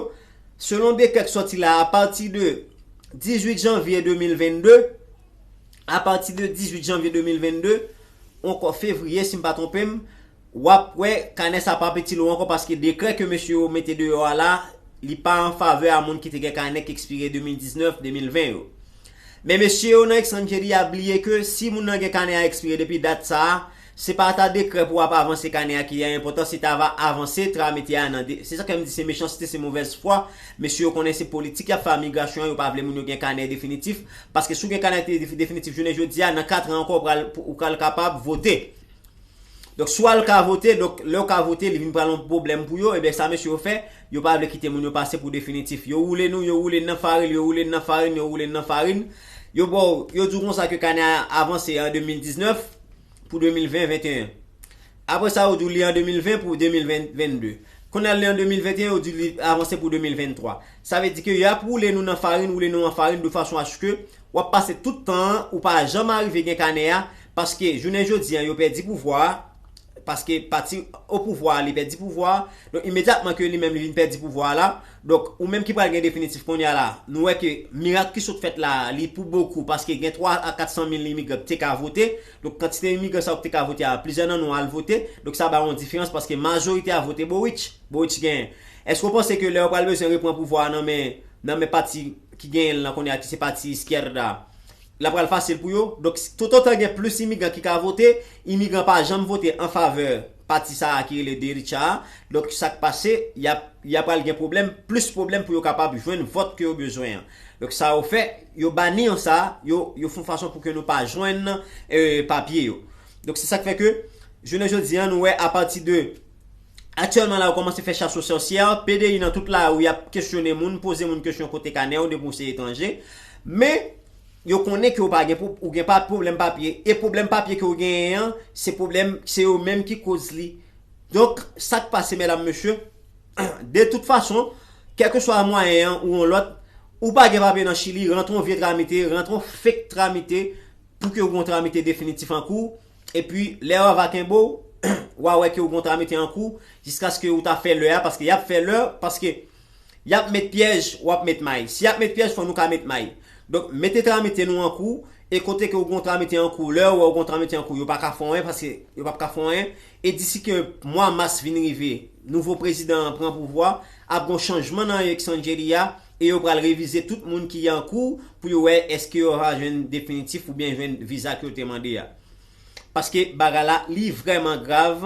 selon dekrè k sòti la, apati de dizuit janvye de mil vennde, apati de dizuit janvye de mil vennde, ou ankò fevriye, si m pa twonpe m, w ap wè kanè sa p ap itil ou ankò, paske dekrè ke mesye yo mete deyò a la, li pa an favè a moun ki te gen kanè k ekspire de mil diznèf, de mil ven yo. Men mesye yo nan Extranjeria bliye ke si moun nan gen kanè a ekspire depi dat sa a, se pa ta dekrè pou w ap avanse kanè a ki enpòtan, se ta va avanse tramite a nan de, se sa k fè m di se mechanste, se movèz fwa. Mesye yo konnen se politik y ap fè a migrasyon an, yo pa vle moun yo gen kanè definitif, paske si w gen kanè te-, definitif jounen jodi a, nan kat an ankò, ou pral, ou pral kapab vote. Donk, si w al ka vote, donk, lè w ka vote, li vin pral yon pwoblèm pou yo, ebyen, sa mesye yo fè, yo pa vle kite moun yo pase pou definitif. Yo woule nou, yo woule n nan farin, yo woule n nan farin, yo woule n nan farin. Yo ba w, yo di w konsa ke kanè a avanse an de mil diznèf pou de mil ven, venteyen. Apre sa, yo di w li an de mil ven pou de mil ven, vennde. Kounye a, li an de mil venteyen, yo di li avanse pou de mil venntwa. Sa vle di ke y ap woule nou nan farin, woule nou an farin, de fason aske w ap pase tout tan an, ou pa janm arive gen kanè a, paske jounen jodi an, yo pèdi pouvwa a, paske pati o pouvwa a, li pèdi pouvwa a. Donk, imedyatman ke li menm li vin pèdi pouvwa a la, donk, ou menm ki pral gen definitif kounye a la, nou wè ke mirak ki sot fèt la a, li pou bokou, paske gen twa a kat san mil imigran ki te ka vote. Donk, kantite imigran sa yo ki te ka vote a, plizyè nan nou al vote. Donk, sa bay yon diferans, paske majorite a vote Boric. Boric genyen. Èske w panse ke lè yo pral bezwen repran pouvwa a nan men, nan men pati ki genyen l lan kounye a, ki se pati Izquierda, la pral fasil pou yo? Donk, toutotan gen plis imigran ki ka vote, imigran pa janm vote an favè pati sa a ki rele derecha a. Donk, sa k pase, y ap, y ap pral gen pwoblèm, plis pwoblèm pou yo kapab jwenn vòt ke yo bezwen an. Donk, sa yo fè, yo bani an sa, yo, yo fè yon fason pou ke nou pa jwenn, eh, papye yo. Donk, se sa k fè ke, jounen jodi an, nou wè apati de aktyèlman la, yo kòmanse fè chas o sòsyè, P D I nan tout lari, y ap kesyone moun, poze moun kesyon kote kanè w depi w se etranje. Men, yo konnen ke w pa gen, ou gen pa pwoblèm papye. E pwoblèm papye ke w genyen an, se pwoblèm, se yo menm ki koz li. Donk, sa k pase, medam, mesye, de tout fason, kèlkeswa mwayen an ou yon lòt, ou pa gen papye nan Chili, rantre yon vye tramite, rantre yon fake tramite, pou ke w gen yon tramite definitif an kou, epi lè yo ava kenbe w, w a wè ke w gen yon tramite an kou, jiskaske ou ta fè lè a, paske y ap fè lè, paske y ap met pyèj, w ap met may. Si y ap met pyèj, fò nou ka met may. Donk, mete tramite nou an kou, e kote ke w gen yon tramite an kou, lè yo wè w gen yon tramite an kou, yo pa ka fè w anyen, paske yo p ap ka fè w anyen. E disi ke mwa mas vin rive, nouvo prezidan an pran pouvwa, ap gen yon chanjman nan Extranjeria, e yo pral revize tout moun ki an kou pou yo wè èske yo va jwenn definitif oubyen jwenn viza ke yo te mande a. Paske bagay la, li vrèman grav,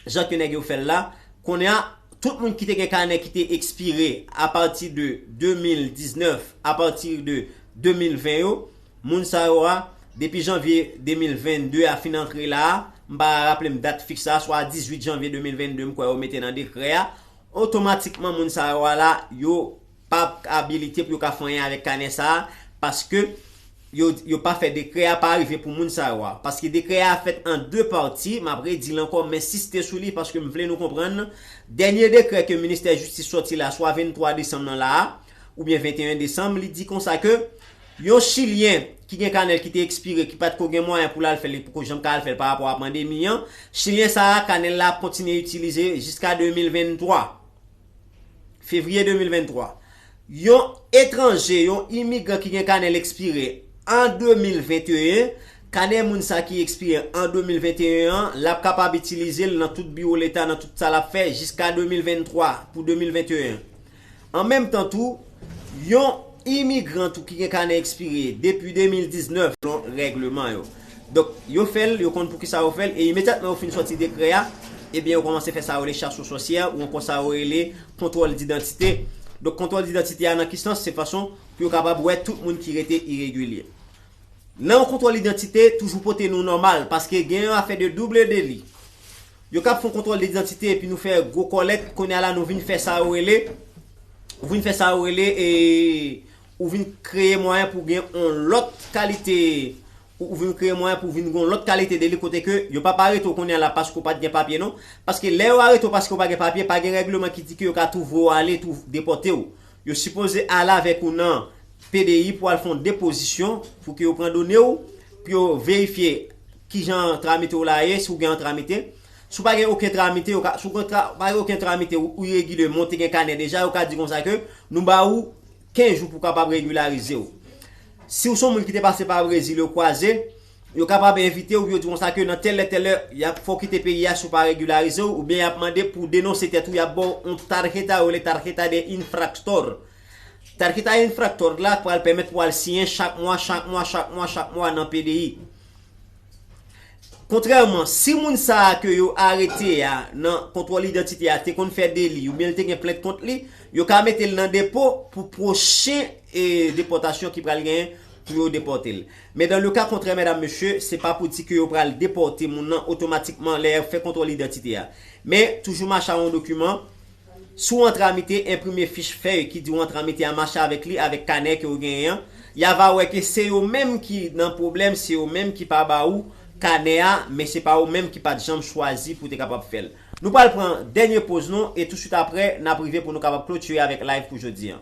jan ke nèg yo fè l la. Kounye a, tout moun ki te gen kanè ki te ekspire apati de de mil diznèf, apati de de mil ven yo, moun sa yo a, depi janvye de mil vennde a fin antre la a, m pa raple m dat fiks la, swa dizuit janvye de mil vennde, m kwè yo mete nan dekrè a, otomatikman moun sa yo a la, yo p ap abilite pou yo ka fè anyen avèk kanè sa a, paske yo, yo pa fè dekrè a pa rive pou moun sa yo a. Paske dekrè a fèt an de pati, m ap redi l ankò, m ensiste sou li paske m vle nou konprann. Dènye dekrè ke ministè jistis sòti la, swa venntwa desanm nan la a, oubyen venteyen desanm, li di konsa ke yon Chilyen ki gen kanè l ki te ekspire, ki pa t ko gen mwayen pou l al fè l, li poko janm ka al fè l pa rapò a pandemi an, Chilyen sa a, kanè l la ap kontinye itilize jiska de mil venntwa. Fevriye de mil venntwa. Yon etranje, yon imigran ki gen kanè l ekspire an de mil venteyen, kanè moun sa ki ekspire an de mil venteyen an, l ap kapab itilize l nan tout biwo leta, nan tout sa l ap fè jiska de mil venntwa pou de mil venteyen. An menm tan tou, yon imigran tou ki gen kanè ekspire depi de mil diznèf selon règleman yo. Donk, yo fè l, yo konn poukisa yo fè l, e imedyatman yo fin sòti dekrè a, ebyen, yo kòmanse fè sa yo rele chasse aux sorcières, ou ankò sa yo rele kontwòl didantite. Donk, kontwòl didantite a nan ki sans? Se fason pou yo kapab wè tout moun ki rete iregilye. Nan yon kontwòl idantite, toujou pote non nòmal, paske gen yon afè de double deli. Yo ka ap fè yon kontwòl idantite epi nou fè gwo kòlèt, kounye a la nou vin fè sa yo rele, ou vin fè sa yo rele, e, ou vin kreye mwayen pou gen yon lòt kalite, ou, ou vin kreye mwayen pou vin gen yon lòt kalite deli kote ke yo p ap arete w kounye a la paske w pa t gen papye non. Paske lè yo arete w paske w pa gen papye, pa gen règleman ki di ke yo ka tou voye w ale, tou depòte w. Yo sipoze ale avèk ou nan P D I pou al fè yon depozisyon, pou ke yo pran done w, pou yo verifye kijan tramite w la ye, si w gen yon tramite. Si w pa gen okenn tramite, yo ka, si w gen tra-, pa gen okenn tramite, ou, ou iregilye, men w te gen kanè deja, yo ka di konsa ke nou ba ou kenz jou pou w kapab regilarize w. Si w se yon moun ki te pase pa Brezil, yo kwaze, yo kapab envite w, yo di konsa ke nan tèl lè, tèl lè, y ap fè w kite peyi a si w pa regilarize w, oubyen y ap mande pou w denonse tèt ou, y ap ba w yon tarjeta, yo rele tarjeta de infractor. Tarjeta infractor la pral pèmèt pou w al siyen chak mwa, chak mwa, chak mwa, chak mwa nan P D I. Kontrèman, si moun sa a ke yo arete a nan kontwòl idantite a te konn fè deli oubyen l te gen plent kont li, yo ka mete l nan depo pou pwochen, e, depòtasyon ki pral genyen pou yo depòte l. Men dans le cas contraire, medam, mesye, se pa pou di ke yo pral depòte moun nan otomatikman lè y ap fè kontwòl idantite a. Men toujou mache a yon dokiman. Si w an tramite, enprime fich fèy ki di w an tramite a, mache avèk li, avèk kanè ke w genyen an. Y a va wè ke se yo menm ki nan pwoblèm, se yo menm ki pa ba ou kanè a, men se pa ou menm ki pa t janm chwazi pou w te kapab fè l. Nou pral pran dènye poz nou e touswit apre, n ap rive pou nou kapab klotire avèk live pou jodi an.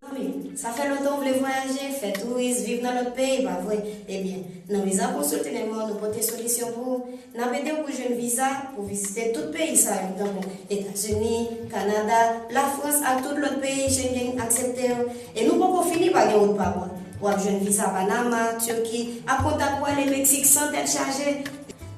Zanmi, sa fè lontan w vle vwayaje, fè touris, viv nan lòt peyi, pa vre? Ebyen, nan Visa Consulting and More, nou pote solisyon pou ou. N ap ede w pou jwenn viza pou vizite tout peyi sa yo, tankou Etazini, Kanada, Lafrans ak tout lòt peyi Schengen aksepte yo. E nou poko fini, pa gen wout pa bò. W ap jwenn viza Panama, Tiki, ak kontak pou ale Meksik san tèt chaje.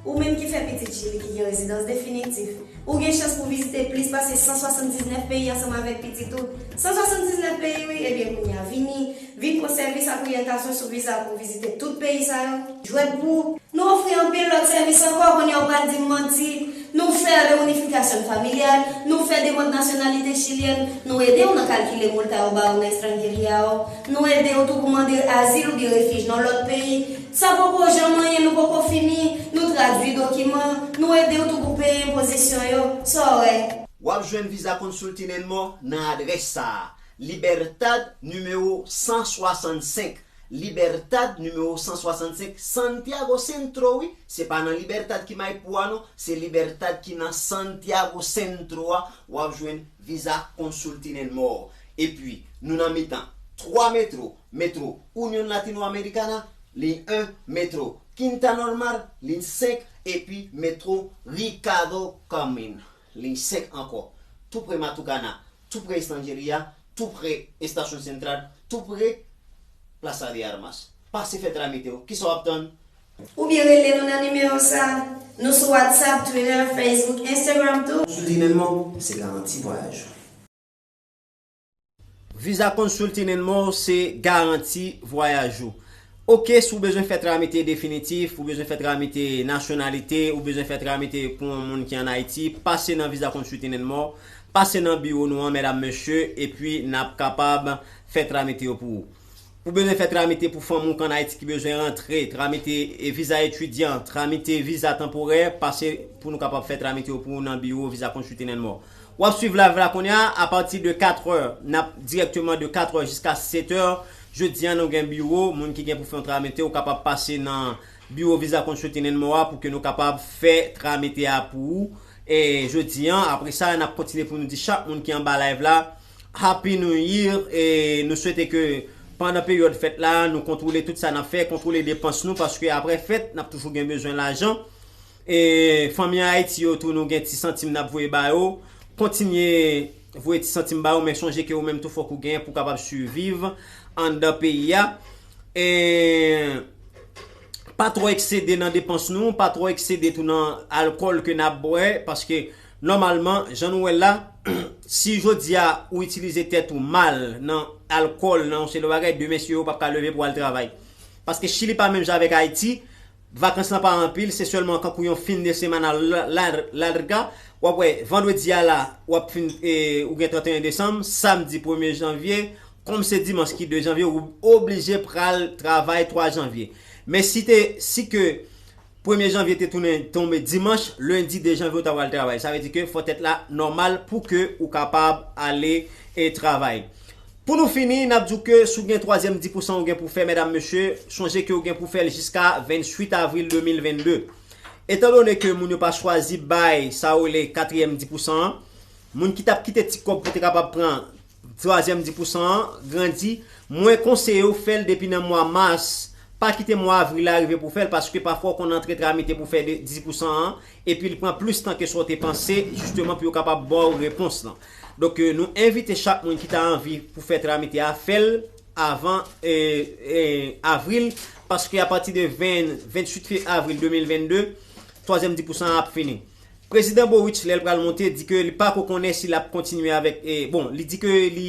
Ou menm ki fè pitit Chili ki gen rezidans definitif, ou gen chans pou vizite plis pase san swasanndiznèf peyi ansanm avèk pitit ou. San swasanndiznèf peyi, wi, ebyen kounye a vini, vin pran sèvis ak oryantasyon sou viza pou vizite tout peyi sa yo. Jwèt pou ou. Nou ofri anpil lòt sèvis ankò, kounye a ou pral di m manti. Nou fè reunifikasyon familyal, nou fè demann nasyonalite chilyèn, nou ede w nan kalkile multa yo ba w nan estranjeri a, nou ede w tou pou mande azil oubyen refij nan lòt peyi. Sa poko janm anyen, nou poko fini, nou tradui dokiman, nou ede w tou pou peye enpozisyon yo. Sa w wè? W ap jwenn Visa Consulting and More nan adrès sa a, Libertad nimewo san swasannsenk, Libertad nimewo san swasannsenk, Santiago Centro, wi. Se pa nan Libertad ki Maipú a non, se Libertad ki nan Santiago Centro a, w ap jwenn Visa Consulting and More. Epi, nou nan mitan twa metro, Metro Union Latinoamericana, liy en, Metro Quinta Normal, liy senk, epi Metro Ricardo Camin, liy senk ankò. Tou pre Matucana, tou pre Estranjeria, tou pre Estasyon Sentral, tou pre Plaza de Armas. Pase fè tramite w. Kisa w ap tann? Oubyen rele nou nan nimewo sa. Nou sou WhatsApp, Twitter, Facebook, Instagram tou. Sou Dinelman, se garanti vwayaj ou. Visa Consulting and More se garanti vwayaj ou. Oke, si w bezwen fè tramite definitif, ou bezwen fè tramite nasyonalite, ou bezwen fè tramite pou yon moun ki ann Ayiti, pase nan Visa Consulting and More, pase nan biwo nou an, medam, mesye, epi n ap kapab fè tramite yo pou ou. Ou bezwen fè tramite pou fanmi w k ann Ayiti ki bezwen rantre, tramite, e, viza etidyan, tramite viza tanporè, pase pou nou kapab fè tramite yo pou ou nan biwo Visa Consulting and More. W ap swiv live la kounye a, apati de katrè, n ap dirèkteman de katrè jiska setè. Jodi a, nou gen biwo, moun ki gen pou fè yon tramite, ou kapab pase nan biwo Visa Consulting and More a pou ke nou kapab fè tramite a pou ou. E jodi a, apre sa, n ap kontinye pou nou di chak moun ki anba live la, Happy New Year, e nou swete ke pandan peryòd fèt la, nou kontwole tout sa n ap fè, kontwole depans nou, paske apre fèt, n ap toujou gen bezwen lajan. E fanmi an Ayiti yo tou, nou gen ti santim n ap voye ba yo. Kontinye voye ti santim ba yo, men sonje ke ou menm tou fòk ou genyen pou w kapab siviv anndan peyi a. E pa twò eksede nan depans nou, pa twò eksede tou nan alkòl ke n ap bwè, paske nòmalman, jan nou wè l la, si jodi a ou itilize tèt ou mal nan alkòl, nan yon seri de bagay, demen si yo p ap ka leve pou al travay. Paske Chili pa menm jan avèk Ayiti, vakans lan pa anpil, se sèlman kankou yon fin de semana la- la- larga. W ap wè, vandredi a la, w ap fin, e, ou gen trannteyen desanm, samdi premye janvye, kòm se dimanch ki de janvye, ou oblije pral travay twa janvye. Men si te, si ke premye janvye te tounen tonbe dimanch, lendi de janvye ou ta pral travay. Sa vle di ke fò tèt la nòmal pou ke ou kapab ale e travay. Pou nou fini, n ap di w ke si w gen twazyèm dis pousan ou gen pou fè, medam, mesye, sonje ke w gen pou fè l jiska venntuit avril de mil vennde. Etandone ke moun yo pa chwazi bay sa yo rele katriyèm dis pousan an, moun ki t ap kite ti kòb pou te kapab pran twazyèm dis pousan an grandi, mwen konseye w fè l depi nan mwa mas. Pa kite mwa avril la rive pou w fè l, paske pafwa w konn antre tramite pou fè de- dis pousan an, epi l pran plis tan ke sa w te panse, jisteman pou yo kapab ba w repons lan. Donk, e, nou envite chak moun ki ta anvi pou fè tramite a, fè l avan, e, e, avril, paske apati de ven, venntuit fe- avril de mil vennde, twazyèm dis pousan an ap fini. Prezidan Boric, lè l pral monte, di ke li pa ko konnen si l ap kontinye avèk, e, bon, li di ke li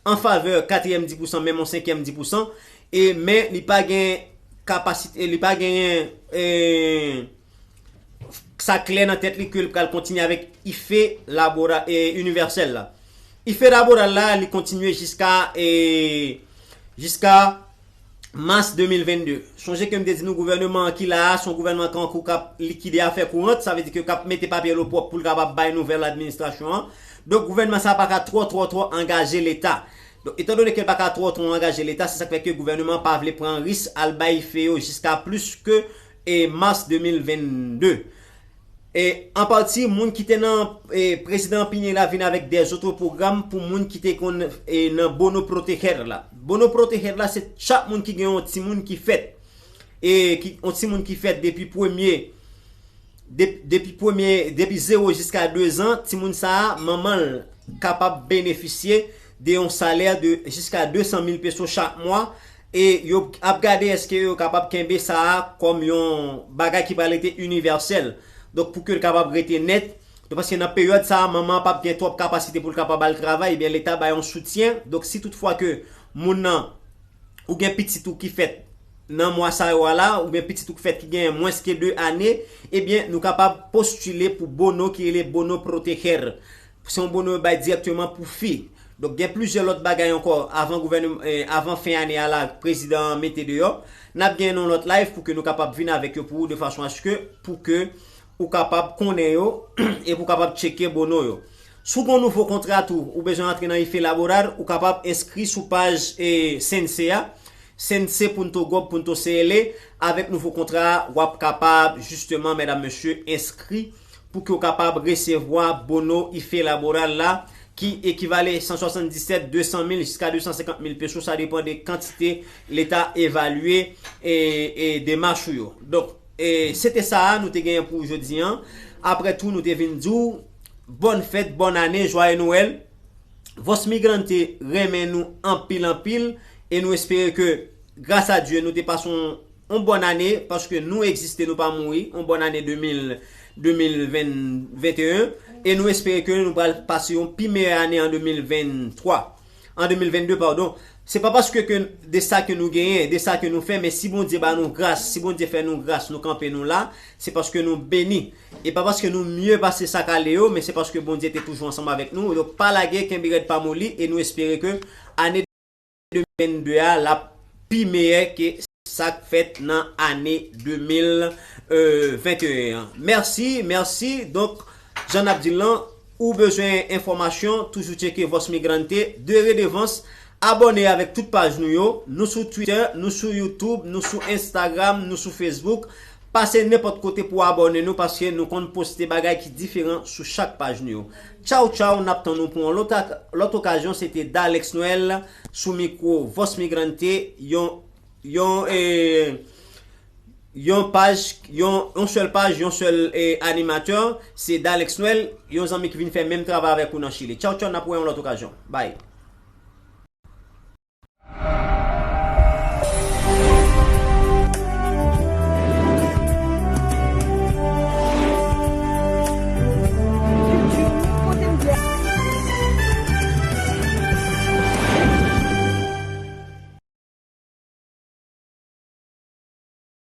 an favè katriyèm dis pousan, menm yon senkyèm dis pousan, e, men li pa gen kapasite, li pa genyen, e, sa klè nan tèt li ke l pral kontinye avèk ife labora- e, inivèsèl la. Ife laboral la, li kontinye jiska, e, jiska mas de mil vennde. Sonje ke m te di nou gouvènman an ki la a, se yon gouvènman kankou k ap likide afè kourant, sa vle di ke k ap mete papye lo pwòp pou l kapab bay nouvèl administrasyon an. Donk, gouvènman sa a pa ka twò, twò, twò angaje Leta. Donk, etandone ke l pa ka twò, twò angaje Leta, se sa k fè ke gouvènman an pa vle pran ris al bay ife yo jiska plis ke, e, mas de mil vennde. E, an pati, moun ki te nan, e, prezidan Piñera vin avèk dèzòt pwogram pou moun ki te konn, e, nan bono proteger la. Bono proteger la, se chak moun ki gen yon timoun ki fèt. E, ki, yon timoun ki fèt depi premye, de- depi premye, depi zewo jiska dezan, timoun sa a, manman l kapab benefisye de yon salè de jiska de san mil peso chak mwa, e yo ap gade èske yo kapab kenbe sa a kòm yon bagay ki pral rete inivèsèl. Donk, pou ke l kapab rete nèt, donk, paske nan peryòd sa a, manman an p ap gen twòp kapasite pou l kapab al travay, ebyen, Leta bay yon soutyen. Donk, si toutfwa ke moun nan, ou gen pitit ou ki fèt nan mwa sa yo a la, oubyen pitit ou ki fèt ki gen mwens ke de ane, ebyen, nou kapab postile pou bono ki rele bono proteger. Se yon bono yo bay dirèkteman pou fi. Donk, gen plizyè lòt bagay ankò avan gouvènm- eh, avan fen ane a la, prezidan an mete deyò. N ap gen yon lòt live pou ke nou kapab vin avèk yo pou ou, de fason aske pou ke ou kapab konnen yo e pou w kapab tcheke bono yo. Si w gen yon nouvo kontra tou, ou bezwen antre nan ife laboral, ou kapab enskri sou paj, eh, CNC a, cense punto gov punto cl. Avèk nouvo kontra a, w ap kapab, jisteman, medam, mesye, enskri pou ke w kapab resevwa bono ife laboral la, ki ekivale san swasanndisèt, de san mil jiska de san senkant mil peso, sa depann de kantite Leta evalye e, e demach ou yo. Donk, e, se te sa a nou te genyen pou jodi an. Apre tou, nou te vin di w, bòn fèt, bòn ane, jwaye Nwèl. Voz Migrante renmen nou anpil, anpil, e nou espere ke, gras a Dye, nou te pase yon, yon bòn ane, paske nou egziste, nou pa mouri, yon bòn ane de mil, de mil ven, venteyen, e nou espere ke nou pral pase yon pi meyè ane an de mil venntwa, an de mil vennde, padon. Se pa paske ke de sa ke nou genyen, de sa ke nou fè, men si Bondye ba nou gras, si Bondye fè nou gras, nou kanpe, nou la, se paske nou beni. E pa paske nou mye pase sa k ale yo, men se paske Bondye te toujou ansanm avèk nou. Donk, pa lage, kenbe rèd, pa moli, e nou espere ke ane de mil vennde a, l ap pi meyè ke sa k fèt nan ane de mil venteyen an. Mèsi, mèsi. Donk, jan n ap di l lan, ou bezwen enfòmasyon, toujou tcheke Voz Migrante, de redevans, abòne avèk tout paj nou yo. Nou sou Twitter, nou sou YouTube, nou sou Instagram, nou sou Facebook. Pase nenpòt kote pou w abòne nou, paske nou konn poste bagay ki diferan sou chak paj nou yo. Tchaw, tchaw, n ap tann ou pou yon lòt ak- lòt okazyon. Se te Dalex Noël sou mikwo Voz Migrante, yon, yon, eh, Yon paj, yon, yon sèl paj, yon sèl eh, animatè, se Dalex Noël, yon zanmi ki vin fè menm travay avèk ou nan Chili. Tchaw, tchaw, n ap wè yon lòt okazyon. Bye.